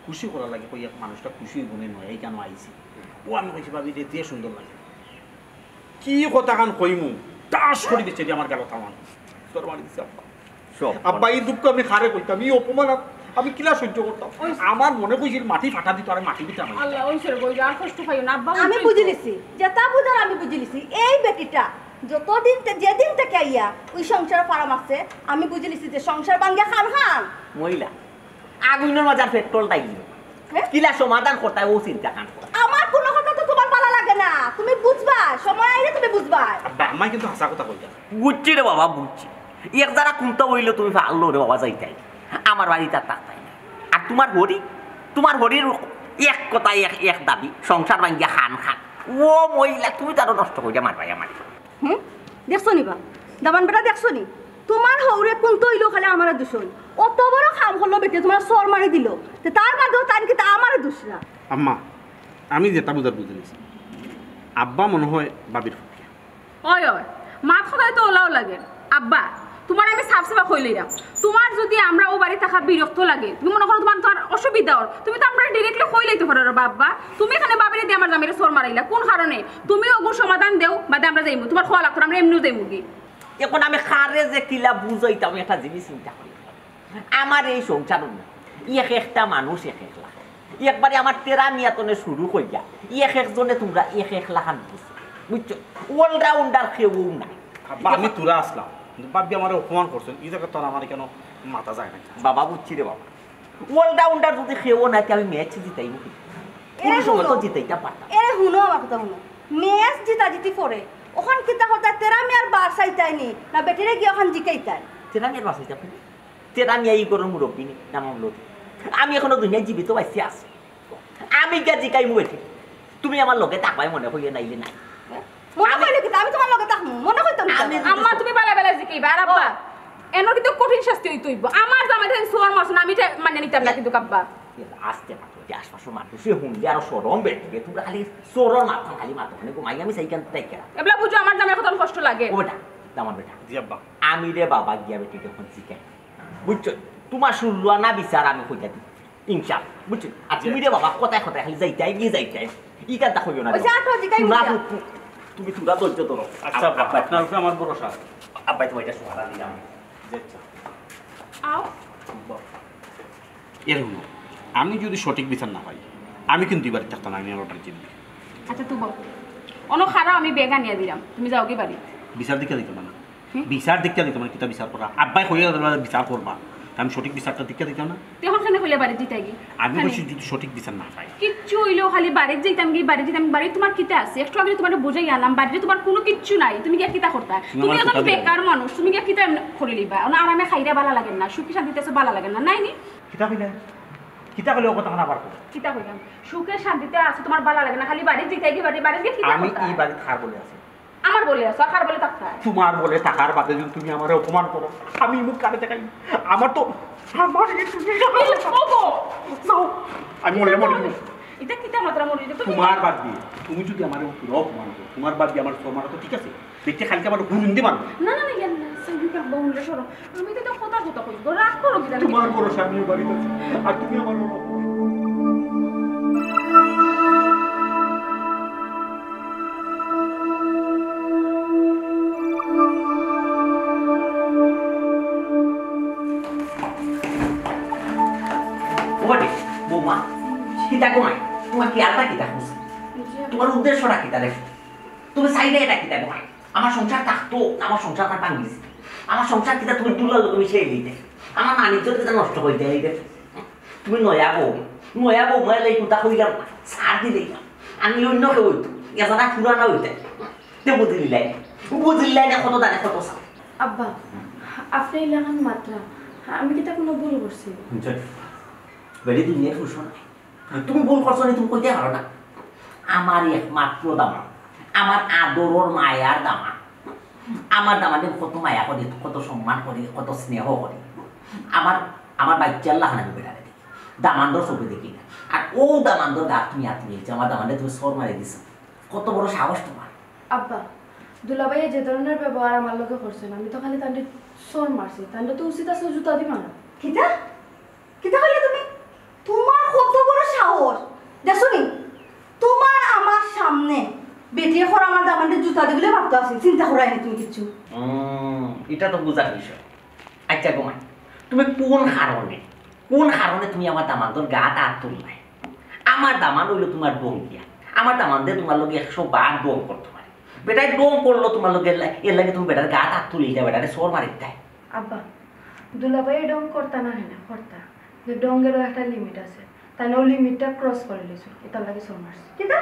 খুশি করার লাগি কই এক মানুষটা খুশি হইব না নয়, এই কেন আইছি? ও আমি কইছি, "ভাবিরে দিয়া সুন্দর লাগে।" কি কথাখান কইমু, টাস করি বেচে দি আমার গালো থামান। তোর বাড়ি দিছে আব্বা। সব আব্বা, এই দুঃখ আমি কারে কইতাম, এই অপমান আ-, আমি কিলা সহ্য করতাম? ওই আমার মনে কইছিল মাটি ফাটা দিত, আর মাটি দিতাম। আল্লাহ, ওই সরে বই, আর কষ্ট পাইও না, আব্বা, আমি ওই বুঝি তো। নিছি, যেটা বুঝার আমি বুঝি নিছি। এই বেটিটা যতদিন তে-, যেদিন থেকে আইয়া ওই সংসার ফারাম আছে, আমি বুঝি নিছি যে সংসার ভাঙ্গা খান খান। মহিলা, আগুনের মাঝে আর পেট্রোল টাইল দিও। হ্যাঁ? কিলা সমাধান করতে হয়, ও চিন্তা কান করো। আমার কোনো কথা তো তোমার ভালো লাগে না, তুমি বুঝবা, সময় আইলে তুমি বুঝবা। আব্বা, আম্মায় কিন্তু হাসা কথা কইতা। বুঝছি রে বাবা, বুঝছি। এক যারা কুন্তা হইলে তুমি পারলো রে বাবা যাইতাই, আমার বাড়িতে আর থাকতাই না। আর তোমার হরি, তোমার হরির এক কথা, এক, এক দাবি, সংসার ভাঙ্গিয়া খান খান। ও মহিলা, তুমি তারও নষ্ট করিয়া মারবাই আমার। হুম? দেখছো নি বা? দামান বেটা দেখছো নি? তোমার হৌরে কুন্তা হইলেও খালি আমারে দোষ হইল। অত বড় কাম করলো বেটে, তোমার সর মারি দিল। তে তার বাদেও তার কি তা আমারে দোষ না? আম্মা, আমি যেটা বুঝার বুঝে নিছি। আব্বা মনে হয় ভাবির পক্ষে। ওই, ওই, মাত কথায় তো ওলাও লাগে। আব্বা, তোমার আমি সাফ সাফা কইলাইরাম। তোমার যদি আমরা ও বাড়ি থাকা বিরক্ত লাগে, তুমি মনে করো তোমার, তোমার অসুবিধা অর, তুমি তো আমরা ডিরেক্টলি কইলাইতে পারো রে বাবা। তুমি এখানে ভাবিরে দি আমার জামাইরে সর মারাইলা, কোন কারণে? তুমি ওগুর সমাধান দেও, বাদে আমরা যাইমু। তোমার খোয়া লাগতো না, আমরা এমনিও যাইমু কি। এখন আমি কারে যে কিলা বুঝাইতাম, একটা জিনিস চিন্তা করি। আমার এই সংসার না, এক একটা মানুষ এক এক লাখ। একবারে আমার তেরা মিয়া তনে শুরু করিয়া, এক একজনে তোমরা এক এক লাখান বুঝছো, বুঝছো? All-rounder কেউ নাই। আব্বা, আমি তোরা আসলাম, কিন্তু ভাবি আমারে অপমান করছেন, এই জায়গা তো আর আমার কেন মাথা যায় না। বাবা, বুঝছি রে বাবা, all-rounder যদি কেউ নাই, তে আমি ম্যাচ জিতাইমু কি? এরে কোনো সময় তো হুনো। জিতাইতাম পারতাম। এরে হুনো, আমার কথা হুনো। ম্যাচ জিতা জিতি পরে, ওখান কিতা কথা, তেরা মিয়ার বার চাইতাই নি, না বেটিরে গিয়া ওখান জিকাইতাই? তেরা মিয়ার বার চাইতাম নি? তেরা মিয়া ই ঘরর মুরব্বি নি, না মামলতি? আমি এখনো দুনিয়ায় জীবিত বাঁচিয়া আছি। আমি গিয়া জিকাইমু বেটি, তুমি আমার লগে থাকবায় মনে করিয়া নাইলে নাই। মনে আমি কইলে কিতা? আমি তোমার লগে থাকমু, মনে কইতাম কিতা? আমি যদি আম্মা, তুমি বালা বালা জিকাইবা, আর আব্বা, এনর কিন্তু কঠিন শাস্তি হইতে হইব। আমার জামাই ধরেন সোয়ার মারছে না, আমি এটা মানে নিতাম না কিন্তু আব্বা। এ, আস্তে মাতো, যে আশপাশর মানুষে হুনলে আরো শরম বেটিবে। তোমরা খালি চোরর মাথা খালি মাতো, মানে ঘুমাই আমি সেইখান থেকে। এবলা বুঝো, আমার জামাই কত কষ্ট লাগে। ও বেটা, আমার বেটা। জি আব্বা। আমি রে বাবা গিয়া বেটি যখন জিকাই, বুঝছো? তোমার শুরু না বিচার আমি কইতা দিই। ইনশাআল্লাহ, বুঝছো? আর তুমি রে বাবা কথায় কথায় খালি যাইতাই গিয়ে যাইতাই। ই কাজটা কইও না ওই যে রে। আটো জিকাই শোনা বুঝা। তু-, তু-, তুমি তোমরা ধৈর্য ধরো। আচ্ছা আব্বা, আব্বা, আপনার উপরে আমার ভরসা। আব্বাই তোমার এটা সমাধান দিলাম। জি আচ্ছা। আও। এর হুনো, আমি যদি সঠিক বিচার না পাই, আমি কিন্তু এবার থাকতাম না, আমি আমার অর্ডার চিনি। আচ্ছা, তুই বল। অনো খারাপ আমি বেগা নিয়ে দিলাম, তুমি যাও কি বাড়ি? বিচার দিকে দিতাম না। হুম? বিচার দিকে দিতাম না, কিতা বিচার করা? আব্বাই কইয়া দিলা বিচার করবা, তা আমি সঠিক বিচারটা দিকে দিতাম না। তুই এখন কেন কইলে বাড়ি দিতে গি? আমি কেন? কইছি যদি সঠিক বিচার না পাই। কিচ্ছু হইলেও খালি বাড়িত যাইতাম কি, বাড়িত যাইতাম, বাড়িত তোমার কিতা আছে? একটু আগে তোমারে বুঝাই আনলাম, বাড়িতে তোমার কোনো কিচ্ছু নাই, তুমি গিয়া কিতা করতা? তুমি আমার একজন কথা বেকার মানুষ, তুমি গিয়া কিতা এমনে করি লিবা? অনো আরামে খাইরা বালা লাগে না, সুখে শান্তিতে আছে বালা লাগে না, নাই নি? কিতা কইলে? কিতা কইলে ও কথা না পারবো? কিতা কইলাম? সুখে শান্তিতে আছে তোমার বালা লাগে না, খালি বাড়িত যাইতে কি বাড়ি, বাড়িত গিয়া কিতা আমি করতা? এই বাড়িত কার বলে আছি? আমার বলে আছো, আর কার বলে থাকতা? তোমার বলে থাকার বাদে যদি তুমি আমারে অপমান করো, আমি মুখ কারে দেখাই? আমার তো, আমার এই তুমি এই, ও গো! যাও, আমি মরলে মরে যাবো। এটা কিতা মাত্রা মরে যাবে? তুমি তোমার বাদ দিয়ে, তুমি যদি আমারে পুরো অপমান করো, তোমার বাদ দিয়ে আমার তোমার তো ঠিক আছে। দেখতে খালি আমার হুরুন দিবা না। না, না, না, ইয়ার না, সাইডে কার বাউন্ডারি সরো। আমি তো এটা কথা কথা কই, গো, রাগ করো কি জানি? তোমার বড় স্বামী বাড়িতে আছে, আর তুমি আমার বড় অপমান। ওরে, বৌমা, কিতা ঘুমায়? তোমার কি আলতা কিতা খুঁজছে? তোমার উদ্দেশ্যটা কিতা রে? তুমি চাইলে এটা কিতা ঘুমায়? আমার সংসার থাকতো, আমার সংসার আমার ভাঙিছে। আমার সংসার কিতা তুমি তুলার লোক মিশে দিতে? আমার মান ইজ্জত কিতা নষ্ট করে দেয় এই দেখো? তুমি নয়া বউ, নয়া বউ, নয়া লাই কুন্তা কইলাম না, সার দিলেই না। আমি অন্য কেউ হইতো, এছাড়া পুরানা হইতে। তে বুঝিলাই, বুঝিলাই না কত দানে কত সার। আব্বা, আপনি এই লাগান মাত্রা, আমি কিতা কোনো ভুল করছি? বেটি, তুমি এক ফুসো না। তুমি ভুল করছো নি, তুমি কইতে পারো না। আমার একমাত্র দামান, আমার আদরর মায়ার দামান। আমার দামান্দরে কত মায়া করি, কত সম্মান করি, কত স্নেহ করি। আমার, আমার বাইচ্চার লাখান আমি বেটারে দেখি, দামান্দর চউখে দেখি না। আর অউ দামান্দর গাত তুমি আত তুলিছো, আমার দামান্দরে তুমি চড় মারি দিছো, কত বড় সাহস তুমার? আব্বা, দুলাভাইয়ে যে ধরনের ব্যবহার আমার লগে করছইন, আমি তো খালি তানরে চড় মারছি, তানরে তো উচিত আছে জুতা দি মারা। কিতা? কিতা কইলে তুমি? তুমার কত বড় সাহস? দেখছোনি, তুমার আমার সামনে বেটিয়ে কর আমার দামান্দরে জুতা দি বুলে মারতো আছে, চিন্তা কররায় নি তুমি কিচ্ছু। উম, ইটা তো বুঝার বিষয়। আইচ্ছা গো মাই, তুমি কুন কারণে, কুন কারণে তুমি আমার দামান্দর গাত আত তুললায়? আমার দামান্দ অইলো তুমার ঢং দিয়া, আমার দামান্দে তুমার লগে একশো বার ঢং করতো পারে। বেটায় ঢং করলো তুমার লগে, এর লাগি তুমি বেটার গাত আত তুলিলায়, বেটারে চড় মারিলায়। আব্বা, দুলাভাইয়ে ঢং করতা না, হ্যাঁ না, করতা। যে ঢংয়েরও একটা limit আছে, তাইন অউ limitটা cross করিলিছইন, ইতার লাগি চড় মারছি। কিতা?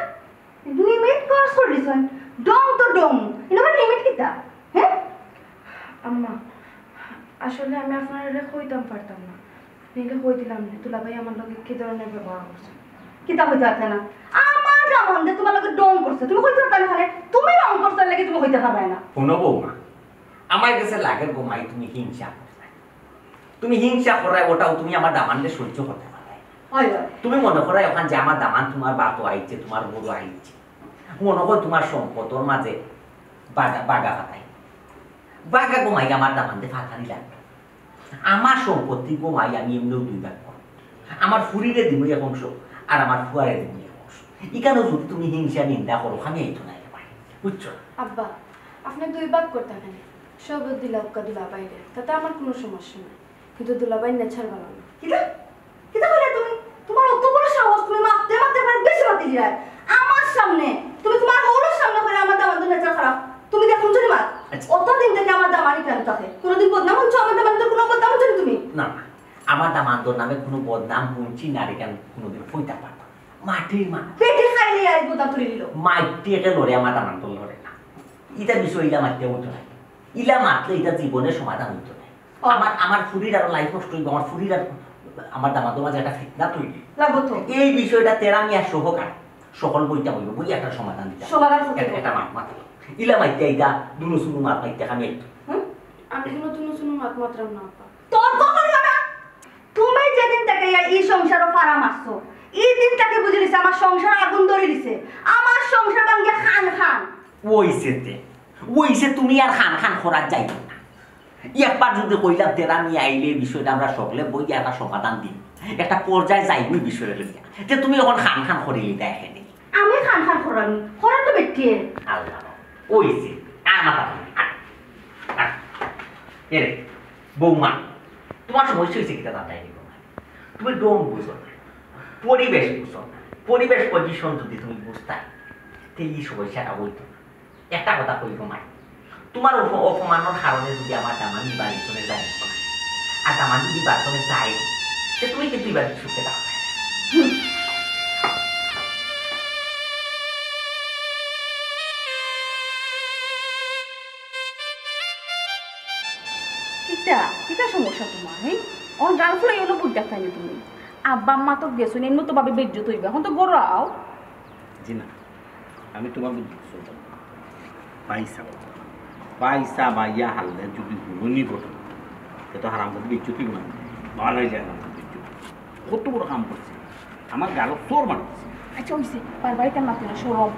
Limit cross করিলিছইন? ঢং তো ঢং, ইনো আবার limit কিতা? হ্যাঁ? আম্মা, আসলে আমি আপনারারে কইতাম পারতাম না, নাইলে কই দিলাম নে, দুলাভাইয়ে আমার লগে কি ধরনের ব্যবহার করছইন। কিতা কইতায় পারতায় না? আমার দামান্দে তুমার লগে ঢং করছে, তুমি কইতায় পারতায় না কেনে? তুমি ঢং করছো, এর লাগি তুমি কইতায় পারতায় না। হুনো বউমা, আমার গেছে লাগের গো মাই তুমি হিংসা কররায়। তুমি হিংসা কররায়, অটাও তুমি আমার দামান্দরে সহ্য করতায় পাররায়। অয়, অয়। তুমি মনো কররায় অখান যে আমার দামান্দ তুমার বাতো আইছে, তুমার বউত আইছে। মনো করো তুমার সম্পদর মাঝে বাগা, বাগা ফাতাই। বাগা গো মাই আমার দামান্দে ফাতানি লাগবো। আমার সম্পত্তি গো মাই আমি এমনেউ দুই ভাগ করমু। আমার ফুরিরে দিমু এক অংশ, আর আমার ফুয়ারে দিমু এক অংশ। ইখানো যুদি তুমি হিংসা নিন্দা করো, আমি আইতো নায় রে মাই, বুঝছো? আব্বা, আপনে দুই ভাগ করতা কেনে? সব দিলাউক্কা দুলাভাইরে, তাতে আমার কুনু সমস্যা নাই, কিন্তু দুলাভাইর nature ভালা না। কিতা? কিতা কইলায় তুমি? তুমার অত বড় সাহস, তুমি মাততে মাততে একবারে বেশি মাতিলিলায়। আমার সামনে, তুমি তুমার বউর সামনে কইলায় আমার দামান্দর nature খারাপ। তুমি দেখো হুনছো নি মা? আইচ্ছা। অতদিন থাকি আমার দামান্দ ইখানো থাকে। কুনুদিন বদনাম হুনছো আমার দামান্দর? কুনু বদনাম হুনছো নি তুমি? না, না। আমার দামান্দর নামে কুনু বদনাম হুনছি না রে, কেনে কুনুদিন কইতাম পারতাম না। মাটির মানুষ। পেটে খাইলে আইজ বদনাম তুলিলিলো। মাটিয়ে লড়ে, আমার দামান্দর লড়ে না। ইতা বিষয় ইলা মাততে অইতো নায়। ইলা মাতলে ইতা জীবনে সমাধান অইতো নায়। ও। আমার, আমার ফুরির আরো life নষ্ট অইবো, আমার ফুরির আর আমার দামান্দর মাঝে একটা ফিতনা তৈরি। লাগবো তো। এই বিষয়টা তেরা মিয়া সহকারে সকল বইতাম অইবো, বইয়া একটা সমাধান দিতাম। সমাধান করতে এটা, হবে। এটা মাত মাত। ইলা মাততে ইতা দুনু সুনু মাত মাততে আমি একটু। হুম? আমি কুনু দুনু সুনু মাত মাতরাম না, আপা। তোর কখন হবে? তুমি যেদিন থাকি ই সংসারো ফাড়া মারছো, ই দিন থাকি বুঝিলিছি আমার সংসারো আগুন ধরিলিছে। আমার সংসার ভাঙ্গিয়া খান খান। অইছে তে, অইছে, তুমি আর খান খান করাত যাইতায় না। একবার যুদি কইলাম, তেরা মিয়া আইলে এই বিষয়টা আমরা সকলে বইয়া একটা সমাধান দিমু, একটা পর্যায়ে যাইমু এই বিষয় লইয়া। তে তুমি অখন খান খান করিলিতায় কেনে? আমি খান খান করার নি, করার তো বেটিয়ে। আল্লাহ, অইছে, আর মাথা খাও না। আর, আর, এরে, বউমা, তুমার সমস্যা অইছে কিতা জানতায় নি বউমা? তুমি ঢং বুঝো না, পরিবেশ বুঝো না। পরিবেশ position যুদি তুমি বুঝতায়, তে ই সমস্যাটা অইতো না। একটা কথা কইবো মাই, তুমার অপ-, অপমানর কারণে যুদি আমার দামান ই বাড়ি থনে যায় না, আর দামান যুদি বাড়ি থনে যায়, তে তুমি কিন্তু ই বাড়িত সুখে থাকবায় না। হুম। কিতা, কিতা সমস্যা তুমার, হ্যাঁ? অখন গাল ফুলাইয়া অনো বই থাকতায় নি তুমি। আব্বা আম্মা তো গেছইন, এমনে তো ভাবি বেইজ্জত অইবা। অখন তো ঘরো আও। জি না, আমি তুমার বুদ্ধি বুঝতাম না। পয়সা, পয়সা বাইয়া হারলে যুদি হুনুনি ঘটনা, তে তো হারাম করে বেইজ্জত অইবো না। বালাই যায় না বেইজ্জত। কত বড় কাম করছি, আমার গালো চড় মারছে। আইচ্ছা, অইছে, বারবার ইতা মাতো না, শরম।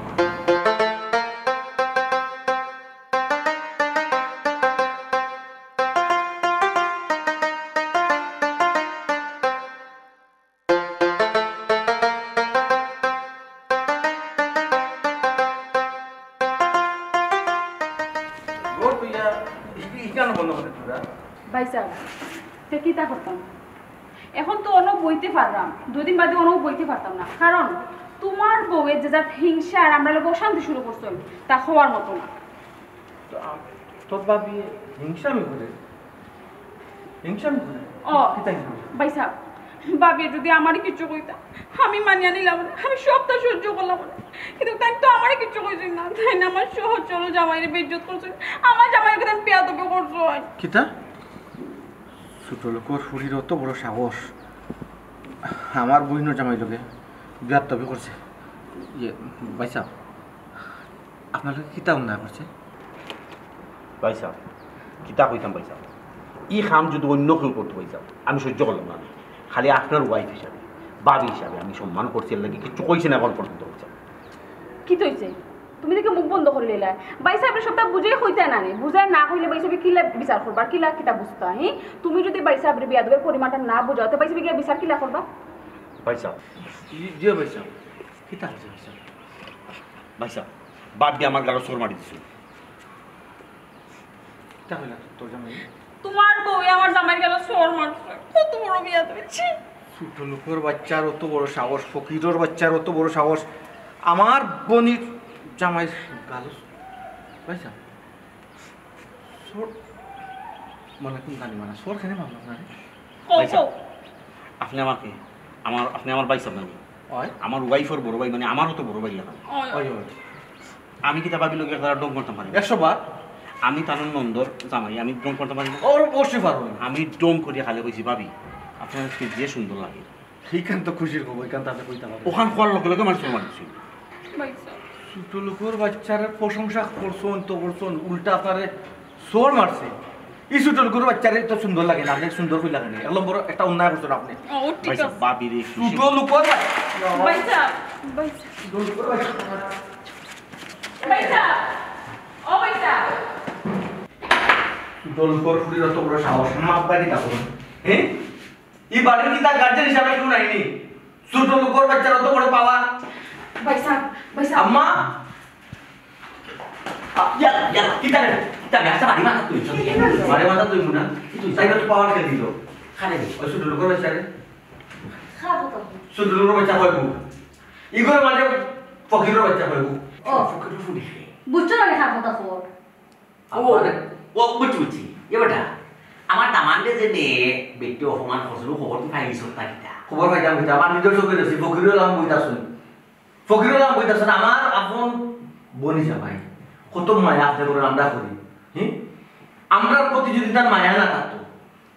ঘর তো ইয়া, ই-, ইখানো বন্ধ করে দিলা। ভাইসাব, তে কিতা করতাম? অখন তো অনো বইতে পাররাম, দুইদিন বাদে অনো বইতে পারতাম না, কারণ তুমার বউয়ে যে জাত হিংসা আর আমরার লগে অশান্তি শুরু করছইন, তা কওয়ার মতো না। তো আম-, তোর ভাবি হিংসামি করে? হিংসামি করে? ও, কিতা হিংসামি? ভাইসাব, ভাবিয়ে যুদি আমারে কিচ্ছু কইতা, আমি মানিয়া নিলাম নে, আমি সবটা সহ্য করলাম নে। কিন্তু তাইন তো আমারে কিচ্ছু কইছইন না, তাইন আমার সহজ সরল জামাইরে বেইজ্জত করছইন, আমার জামাইরে তাইন বেয়াদবি করছইন। কিতা? ছোট লোকর ফুরির অত বড় সাহস, আমার বইনর জামাইর লগে বেয়াদবি করছে। ইয়ে, ভাইসাব, আপনার লগে কিতা অন্যায় করছে? ভাইসাব, কিতা কইতাম ভাইসাব, ই কাম যুদি অইন্য কেউ করতো ভাইসাব, আমি সইজ্য করলাম না। খালি আপনার ওয়াইফ হিসাবে, ভাবি হিসাবে আমি সম্মান করছি, এর লাগি কিচ্ছু কইছি না এখন পর্যন্ত ভাইসাব। কিতা অইছে? তুমি দেখি মুখ বন্ধ করি লইলায়। ভাইসাবরে সবটা বুঝাইয়া কইতায় না নি? বুঝাইয়া না কইলে ভাইসাবে কিলা বিচার করবা, কিলা কিতা বুঝতা, হি? তুমি যুদি ভাইসাবরে বেয়াদবির পরিমাণটা না বুঝাও, তে ভাইসাবে গিয়া বিচার কিলা করবা? ভাইসাব। জি, জি ভাইসাব। কিতা অইছে ভাইসাব? ভাইসাব, ভাবিয়ে আমার গালো চড় মারি দিছে। কিতা কইলা তোর জামাই? তোমার বউয়ে আমার জামাইর গালো চড় মারছে। কত বড় বেয়াদব, ছি। ছোট লোকর বাচ্চার অত বড় সাহস, ফকিরর বাচ্চার অত বড় সাহস। আমার বইনর জামাইর গালো, ভাইসাব, চড়, মনে কোন জানি মানে, চড় কেনে মারলো আপনারে? কও, ভাইসাব, কও। আপনে আমারে, আমার, আপনে আমার ভাইসাব না নি? অয়। আমার ওয়াইফর বড় ভাই, মানে আমারও তো বড় ভাই লাগে। অয়, অয়। অয়, অয়। আমি কিতা ভাবির লগে তারা ঢং করতাম পারি না? একশো বার। আমি তার নন্দর জামাই, আমি ঢং করতাম পারি না? অবশ্যই পারো। আমি ঢং করিয়া খালি কইছি, "ভাবি, আপনারে যে সুন্দর লাগে।" ইখান তো খুশির খবর, ইখান তাতে কইতাম পারি। অখান কওয়ার লগে লগে আমার চড় মারছে। ভাইসাব। ছোট লোকর বাচ্চার প্রশংসা করছইন তো করছইন, উল্টা আপনারে চড় মারছে। ই ছোট লোকর বাচ্চারে তো সুন্দর লাগে না, আপনার সুন্দর কই লাগে না? এক নম্বর একটা অন্যায় করছইন আপনে। ও, ঠিক ভাইসাব, আছে। ভাবিরে খুশি। ছোট লোকর বাচ্চা। ভাইসাব, ভাইসাব। ছোট লোকর বাচ্চা। ভাইসাব, ও ভাইসাব। ছোট লোকর ফুরির অত বড় সাহস, মা আব্বা কিতা করইন? হ্যাঁ? ই বাড়ির কিতা গার্জিয়ান হিসাবে কেউ নাই নি? ছোট লোকর বাচ্চার অত বড় পাওয়ার। ভাইসাব, ভাইসাব। আম্মা। আ, ইয়া, ইয়া, কিতা রে? কিতা রে? আচ্ছা, বাড়ি মাথা তুই, চল। বাড়ি মাথা তুই মুনা। তুই তাই তো পাওয়ার খেয়ে দিল। খালি দে। ওই ছোট লোকর বাচ্চা রে। খারাপ কথা। ছোট লোকর বাচ্চা কইবো। ইগোর মাঝে ফকিরর বাচ্চা কইবো। ও। ফকির ফুড়ি। বুঝছো না রে, খারাপ কথা কর। ও, আবার? ও, বুঝছি, বুঝছি। এ বেটা, আমার দামান্দরে যে বেটি অপমান করছিল, খবর তুই পাইছস না কিতা? খবর পাইতাম কিতা? আমার নিজর চোখে দেখছি, ফকিরুল আলম বইতা শুন। ফকিরুল আলম বইতা শুন, আমার আপন বইনর জামাই। কত মায়া আপনে করেন, আমরা করি। হুম? আমরার প্রতি যদি তার মায়া না থাকতো,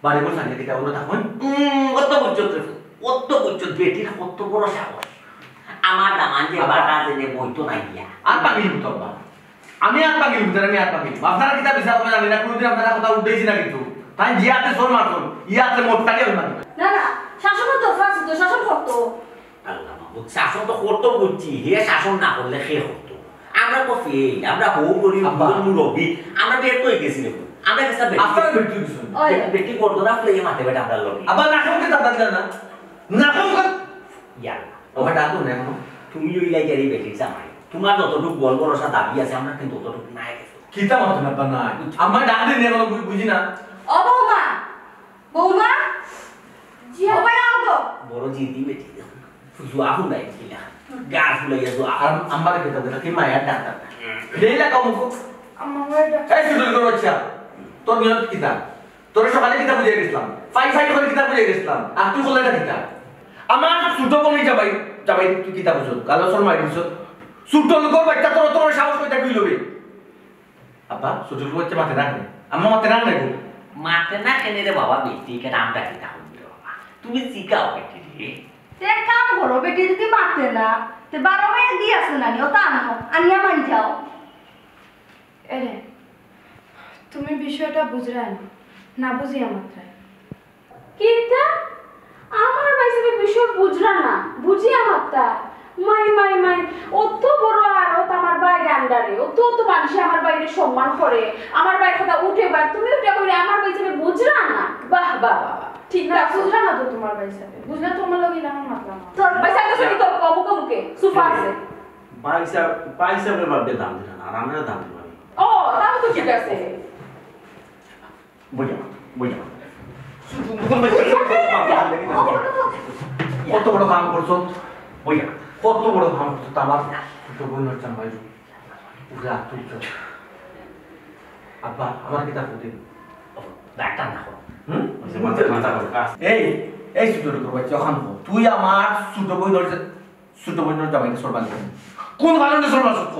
বাড়ি ঘর ছাড়িয়া কিতা অইলো তখন? উম, অত বুঝছত রে, অত বুঝছত, বেটির কত বড় সাহস। আমার দামান্দরে আব্বা। বাটা জেনে বইতো না গিয়া। আর পাগল হতো আব্বা। আমি আর পাগল হতো, আমি আর পাগল। আপনারা কিতা বিচার করইন জানি না, কোনোদিন আপনারা কথা উঠেছি না কিন্তু। তাই যে হাতে চড় মারছইন, ই হাতে মোটটাকে হইল না। না, না, শাসনের দরকার আছে তো, শাসন করতো। আল্লাহ মাবুদ, শাসন তো করতো বুঝছি, হে শাসন না করলে কে করতো? আমরা তো ফেল, আমরা হউ করি, আব্বা। মুরব্বি, আমরা ব্যর্থ হয়ে গেছি রে। আমরা গেছে ব্যর্থ। আপনারা ব্যর্থ হয়ে গেছেন। ওই। ব্যর্থ করতো না, ফেলে মাতে বেটা আমরা লগে। আবার না খাও কে দাদা না? না খাও কে? ইয়া। ওকে ডাকো না এখন। তুমি ওই লাইকারি বেটির জামাই। তোমার যতটুকু বল ভরসা দাবি আছে, আমরা কিন্তু ততটুকু নাই গেছে। কিতা মাতো না বা নাই? আমার ডাক দিন এখন বু-, বুঝি না। ও বৌমা, বৌমা, জি। ও ভাই, আও গো। বড় জিদি বেটি। জুয়া ফুলাই দিলা। গাছ ফুলাইয়া জুয়া। আর আমার কিতা বলে, কি মায়া ডাক্তার? এই লাগা মুখ। আমার ডাক্তার। এই ছোট লোকের বাচ্চা, তোর নিয়ত কিতা? তোরে সকালে কিতা বুঝাই গেছিলাম? ফাই ফাই করে কিতা বুঝাই গেছিলাম? আর তুই করলে না কিতা? আমার ছোট বইনর জামাই, জামাই তুই কিতা বুঝছস? গালো চড় মারি দিছস। ছোট লোকের বাচ্চা তোর অত বড় সাহস কই থাকি লবে? আব্বা, ছোট লোকের বাচ্চা মাতে না কেনে? আম্মা মাতে না কেনে গো? মাতে না কেনে রে বাবা, বেটি, কেন আমরা কিতা করবি রে বাবা? তুমি জিগাও বেটি রে। তে এক কাম করো, বেটি যদি মাতে না, তে বারো মাইয়া দি আছে নানি, ও তো আনো, আনিয়া মান যাও। এরে, তুমি বিষয়টা বুঝরায় না, না বুঝিয়া মাতরায়। কিতা? আমার ভাইসাবে বিষয় বুঝরা না, বুঝিয়া মাতরা। মাই, মাই, মাই, অত বড় আরত আমার ভাইর আন্ডারে, অত, অত মানষে আমার ভাইরে সম্মান করে, আমার ভাইর কথা উঠে বার, তুমি উঠে কইরে আমার ভাইসাবে বুঝরা না। বাহ, বাহ, বাহ, বাহ। ঠিক না, আছে। বুঝরা না তো তোমার ভাইসাবে। বুঝলে তোমার লগে ইলাখান মাতলাম না। তোর ভাইসাব তো শুনি তোর মুখে মুখে, সুফা আছে। ভাইসাব, ভাইসাবরে বাদ দে, দাম দিলা না, আর আমরা দাম দিলাম। ও, তাও তো ঠিক আছে। বইয়া, বইয়া। কত বড় কাম করছো? বইয়া, কত বড় কাম করছো? তা আমার ছোট বইনর জামাই। উঠে আত্মুচ্চ। আব্বা, আমার কিতা বুদ্ধি? ডাক্তার না করো। হুম? ওই যে মাথা, মাথা করো, কাজ। এই, এই ছোট লোকের বাচ্চা, অখান কর। তুই আমার ছোট বইনর যে ছোট বইনর জামাইরে চড় মারলি। কোন কারণে চড় মারছস ক?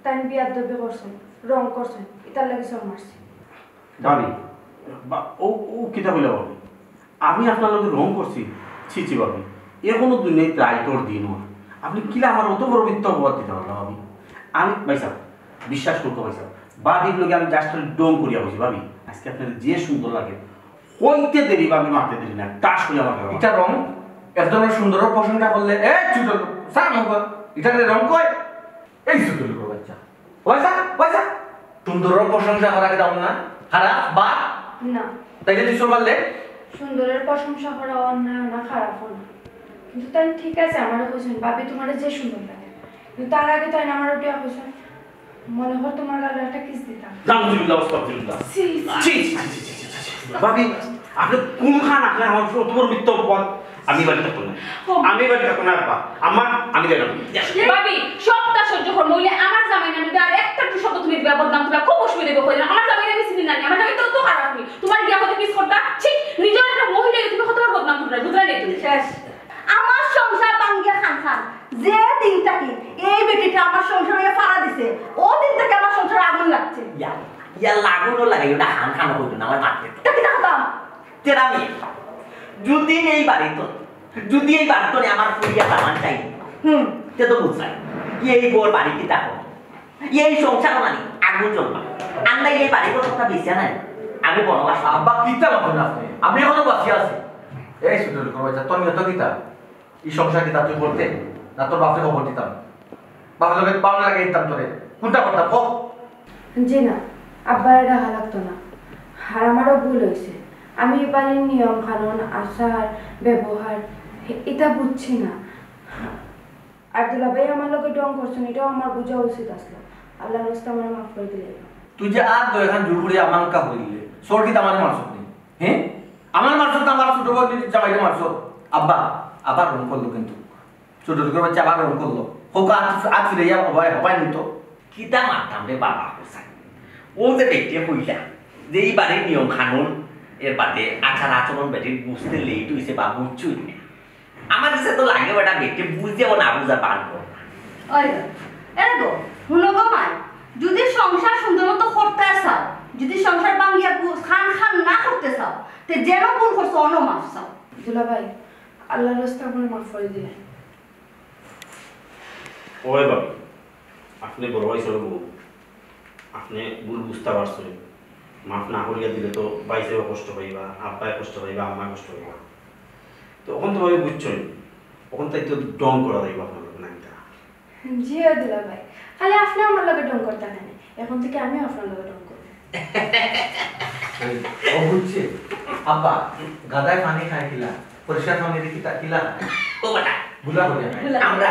তাইন বেয়াদবি করছইন, রং করছইন, ইতার লাগি চড় মারছি। ভাবি, বা-, ও, ও কিতা কইলা ভাবি? আমি আপনার লগে রং করছি? ছি, ছি ভাবি, এখনো দুনিয়াত রাইতর দিন অয়। আপনি কিলা আমার অত বড় মিথ্যা অপবাদ দিতা পারলা ভাবি? আমি, ভাইসাব, বিশ্বাস করউক্কা ভাইসাব, ভাবির লগে আমি just খালি ঢং করিয়া কইছি, "ভাবি, আজকে আপনার যে সুন্দর লাগে, কইতে দেরি ভাবি, মারতে দেরি না, টাস করি আমার ঘরে।" ইটা রং, এক ধরনের সুন্দরর প্রশংসা করলে, এ ছোট, স্যার মুখ, ইটারে রং কয়? এই ছোট লোকের বাচ্চা, পয়সা, পয়সা, সুন্দরর প্রশংসা করা কিতা না? খারাপ, বাদ? না। তাইলে তুই সব পারলে? সুন্দরের প্রশংসা করা অন্যায় না, খারাপও না। কিন্তু তাই ঠিক আছে, আমারে কইছেন, "ভাবি, তোমার যে সুন্দর লাগে।" কিন্তু তার আগে তাই না আমার উঠিয়া কইছেন, "মনে হয় তোমার গালে একটা কিস দিতাম।" নাউজুবিল্লাহ, আস্তাগফিরুল্লাহ। ছি, ছি। ছি, ছি, ছি, ছি, ছি, ছি। ভাবি, আপনি কোন খান আপনি আমার উপর অত বড় মিথ্যা অপবাদ? আমি বাড়িতে থাকবো না। ও। আমি বাড়িতে থাকবো না, আব্বা। আমার, আমি গেলাম। ভাবি, সবটা সহ্য করবো, বলে আমার জামাই নামে আর একটা টু শব্দ তুমি দিবা, বদনাম তুমরা খুব অসুবিধা হবে। আমার জামাই আমি চিনি না, আমার জামাই তো অত খারাপ নি। তোমার গিয়া কত কিস করতা? ছি, নিজের একটা মহিলা তুমি কতবার বদনাম তুমরা, বুঝলা নি তুমি? শেষ। আমার সংসার ভাঙ্গিয়া খান খান। যে দিন থাকি এই বেটিটা আমার সংসারে ফাড়া দিছে, ও দিন থেকে আমার সংসারে আগুন লাগছে। ইয়া, ইয়া লাগুনও লাগে, ওটা খান খান হইতো না, আমার মারতে তো। তা কিতা করতাম? তেরা মিয়া, যদি এই বাড়িত, যদি এই বাড়িত আমার ফুরিয়া দামান চাই, হুম। তে তো বুঝলাই, এই বউর বাড়ি কিতা করে? এই সংসার মানে আগুন জ্বলবা। আমরা এই বাড়ি ঘর কথা বেচিয়া নাই, আমি বনবাস। আব্বা, কিতা মাতইন আপনি? আমি এখনো বাঁচিয়া আছি। এই ছোট লোকের বাচ্চা, তোর নিয়ত কিতা? এই সংসার কিতা তুই করতে? না তোর বাপরে খবর দিতাম? বাপের লগে পাওনা লাগাই দিতাম তোরে। কোনটা করতাম, কও? জি না, আব্বারে ডাকা লাগতো না। আর আমারও ভুল হইছে। আমি এই বাড়ির নিয়ম কানুন, আচার, ব্যবহার, এ-, এটা বুঝছি না। আর দুলাভাই আমার লগে ঢং করছেন, এটাও আমার বুঝা উচিত আসলো। আল্লাহর রাস্তা আমারে মাফ করে দিলে। তুই যে আর তো এখান জোর করে আমার কা হয়ে দিলে। চোর কিতা আমারে মারছত নি? হ্যাঁ? আমারে মারছত না, আমার ছোট বউ জামাইরে মারছত। আব্বা, আবার রং করলো কিন্তু। ছোট লোকের বাচ্চা আবার রং করলো। হোক, আত, আত ফিরে যা, হবাই, হবাই নিত। কিতা মারতাম রে বাবা হোসেন? ও যে বেটিয়ে কইলা যে এই বাড়ির নিয়ম কানুন, এর বাদে আচার আচরণ বেটির বুঝতে লেট হইছে বা বুঝছই না। আমার কাছে তো লাগে বেটা বেটি বুঝে ও না বুঝা পারবো না। ওই গো, এরে গো, হুনো গো মাই, যদি সংসার সুন্দর মতো করতে চাও, যদি সংসার ভাঙ্গিয়া গু-, খান খান না করতে চাও, তে যেন ভুল করছো, অন্য মাফ চাও। দুলাভাই, আল্লাহর রাস্তা আমারে মাফ করে দিলেন। ওই বাবা, আপনি বড় ভাই ছোট বউ, আপনি ভুল বুঝতে পারছেন। মাফ না করিয়া দিলে তো ভাইসাবও কষ্ট পাইবা, আব্বায় কষ্ট পাইবা, আম্মায় কষ্ট পাইবা। তো অখন তো ভাই বুঝছেন, অখন তাই তো ঢং করা যাইব আপনার লগে না কিতা? জি ও দুলাভাই, খালি আপনি আমার লগে ঢং করতা না, অখন থেকে আমিও আপনার লগে ঢং করব। ও বুঝছে? আব্বা, গাধায় পানি খায় কিলা, পরিষ্কার পানি দিয়ে কিতা কিলা খায়? ও বেটা, গুলা হয়ে যায়। আমরা,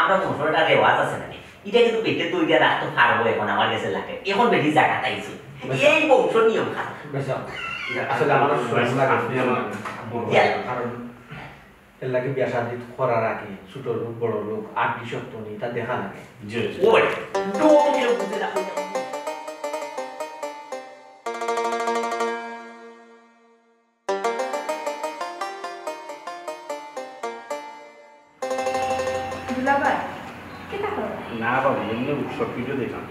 আমরা মশলাটা রেওয়াজ আছে না, এটা কিন্তু বেটে তৈরি রাখতে পারবো অখন আমার কাছে লাগে। অখন বেটি জায়গা তাইছে। এই বংশ নিয়ম খারাপ। বেশ, আসলে আমার সময় লাগে। আপনি আমার বড় ভাই, ইয়া। কারণ এর লাগে বিয়া শাদী করার আগে ছোট লোক, বড় লোক, আড্ডি সত্য নেই, তা দেখা লাগে। জি, জি। ও বেটা, ঢং দিলে বুঝে না। দুলাভাই, কিতা করো? না বাবা, এমনি সব ভিডিও দেখলাম।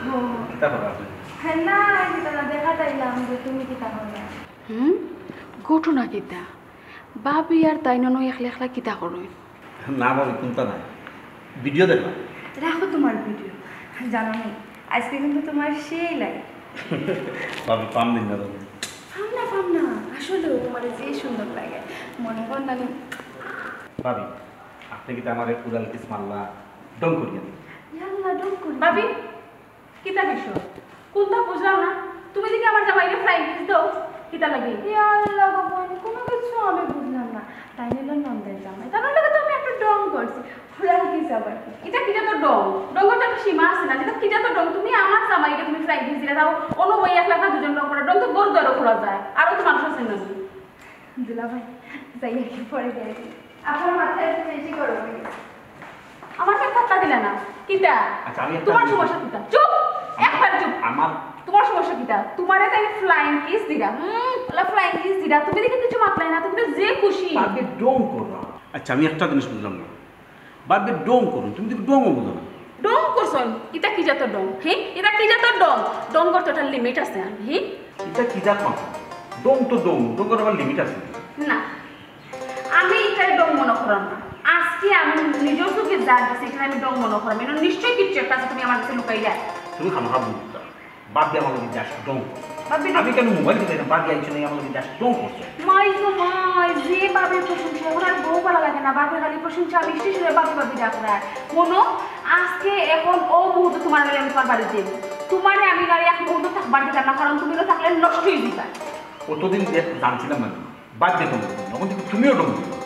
ও। কিতা করো আপনি? হ্যাঁ, না, কিতা না, দেখা চাইলাম যে তুমি কিতা করো। হুম? ঘটনা কিতা? ভাবি আর তাই ননয় একলা একলা কিতা করো? না বাবা, কোনটা নাই। ভিডিও দেখলাম। রাখো তোমার ভিডিও। জানো নি, আজকে কিন্তু তোমার সেই লাগে। ভাবি, পাম দিন না তুমি। পাম না, পাম না। আসলেও তোমার যে সুন্দর লাগে। মনে কর না নি। ভাবি, আপনি কিতা আমারে কুড়াল কিস মারলা? ঢং করিয়া নি। ইয়াল্লা, ঢং করি। ভাবি, কিতা বিষয়? কোনটা বুঝলাম না। তুমি দেখি আমার জামাইরে ফ্লাইং কিস দাও, কিতা লাগে? ইয়াল্লা গো বোন, কোনো কিছু আমি বুঝলাম না। তাই নিল নন্দের জামাই। তার লগে তো আমি একটা ঢং করছি। কুড়াল কিস আবার কি? এটা কিতা তো ঢং? ঢংর তো একটা সীমা আছে না? যেটা কিতা তো ঢং? তুমি আমার জামাইরে তুমি ফ্লাইং কিস দিলা, তাও অন্য বই একলা না দুজন ঢং করে। ঢং তো বড় দরো করা যায়। আরো তো মানুষ আছে না? দুলাভাই, যাই আর কি পরে যাই। আপনার মাথায় একটু বেশি গরম হয়ে গেছে। আমার সাথে ঠাট্টা দিলে না। কিতা? আচ্ছা, আমি একটা তোমার জিনিস সমস্যা কিতা? চুপ! একবার চুপ! আমার তোমার সমস্যা কিতা? তোমারে তাই ফ্লাইং কিস দিলা। হুম, ওলা ফ্লাইং কিস দিলা। তুমি দেখি কিছু মাতলাই না, তুমি তো যে খুশি। আগে ঢং করো। আচ্ছা, আমি একটা জিনিস বুঝলাম না। বাদ দিয়ে ঢং করুন, তুমি তো ঢংও বুঝো না। ঢং করছন? এটা কি জাত ঢং? হে? এটা কি জাত ঢং? ঢং করতে একটা লিমিট আছে, হে? এটা কি জাত মাথা? ঢং তো ঢং, ঢং করার আবার লিমিট আছে। না, আমি এটাই ঢং মনে করাম না। আজকে আমি নিজের চোখে যা দেখছি, এখানে আমি ঢং মনে করাম। এটা নিশ্চয়ই কিচ্ছু একটা আছে, তুমি আমার কাছে লুকাইলা। তুমি খামাখা বুঝতা। বাপ দিয়ে আমার লগে just ঢং। বাপ দিয়ে আমি কেন মোবাইল টিপাই না? বাপ দিয়ে আইছো না, আমার লগে just ঢং করছো। মাই গো মাই, যে বাপের প্রশংসা, এখন আর বউ ভালা লাগে না, বাপের খালি প্রশংসা, মিষ্টি সুরে বাপি বাপি ডাকরা। শোনো, আজকে এখন ও মুহূর্তে তোমার লগে আমি তোমার বাড়িত যাইমু। তোমারে আমি নারে এক মুহূর্ত থাকবার দিতাম না, কারণ তুমি তো থাকলে নষ্ট হয়ে দিবা। অতদিন যে জানছিলাম না, বাদ দিয়ে ঢং করছো। এখন থেকে তুমিও ঢং করছো।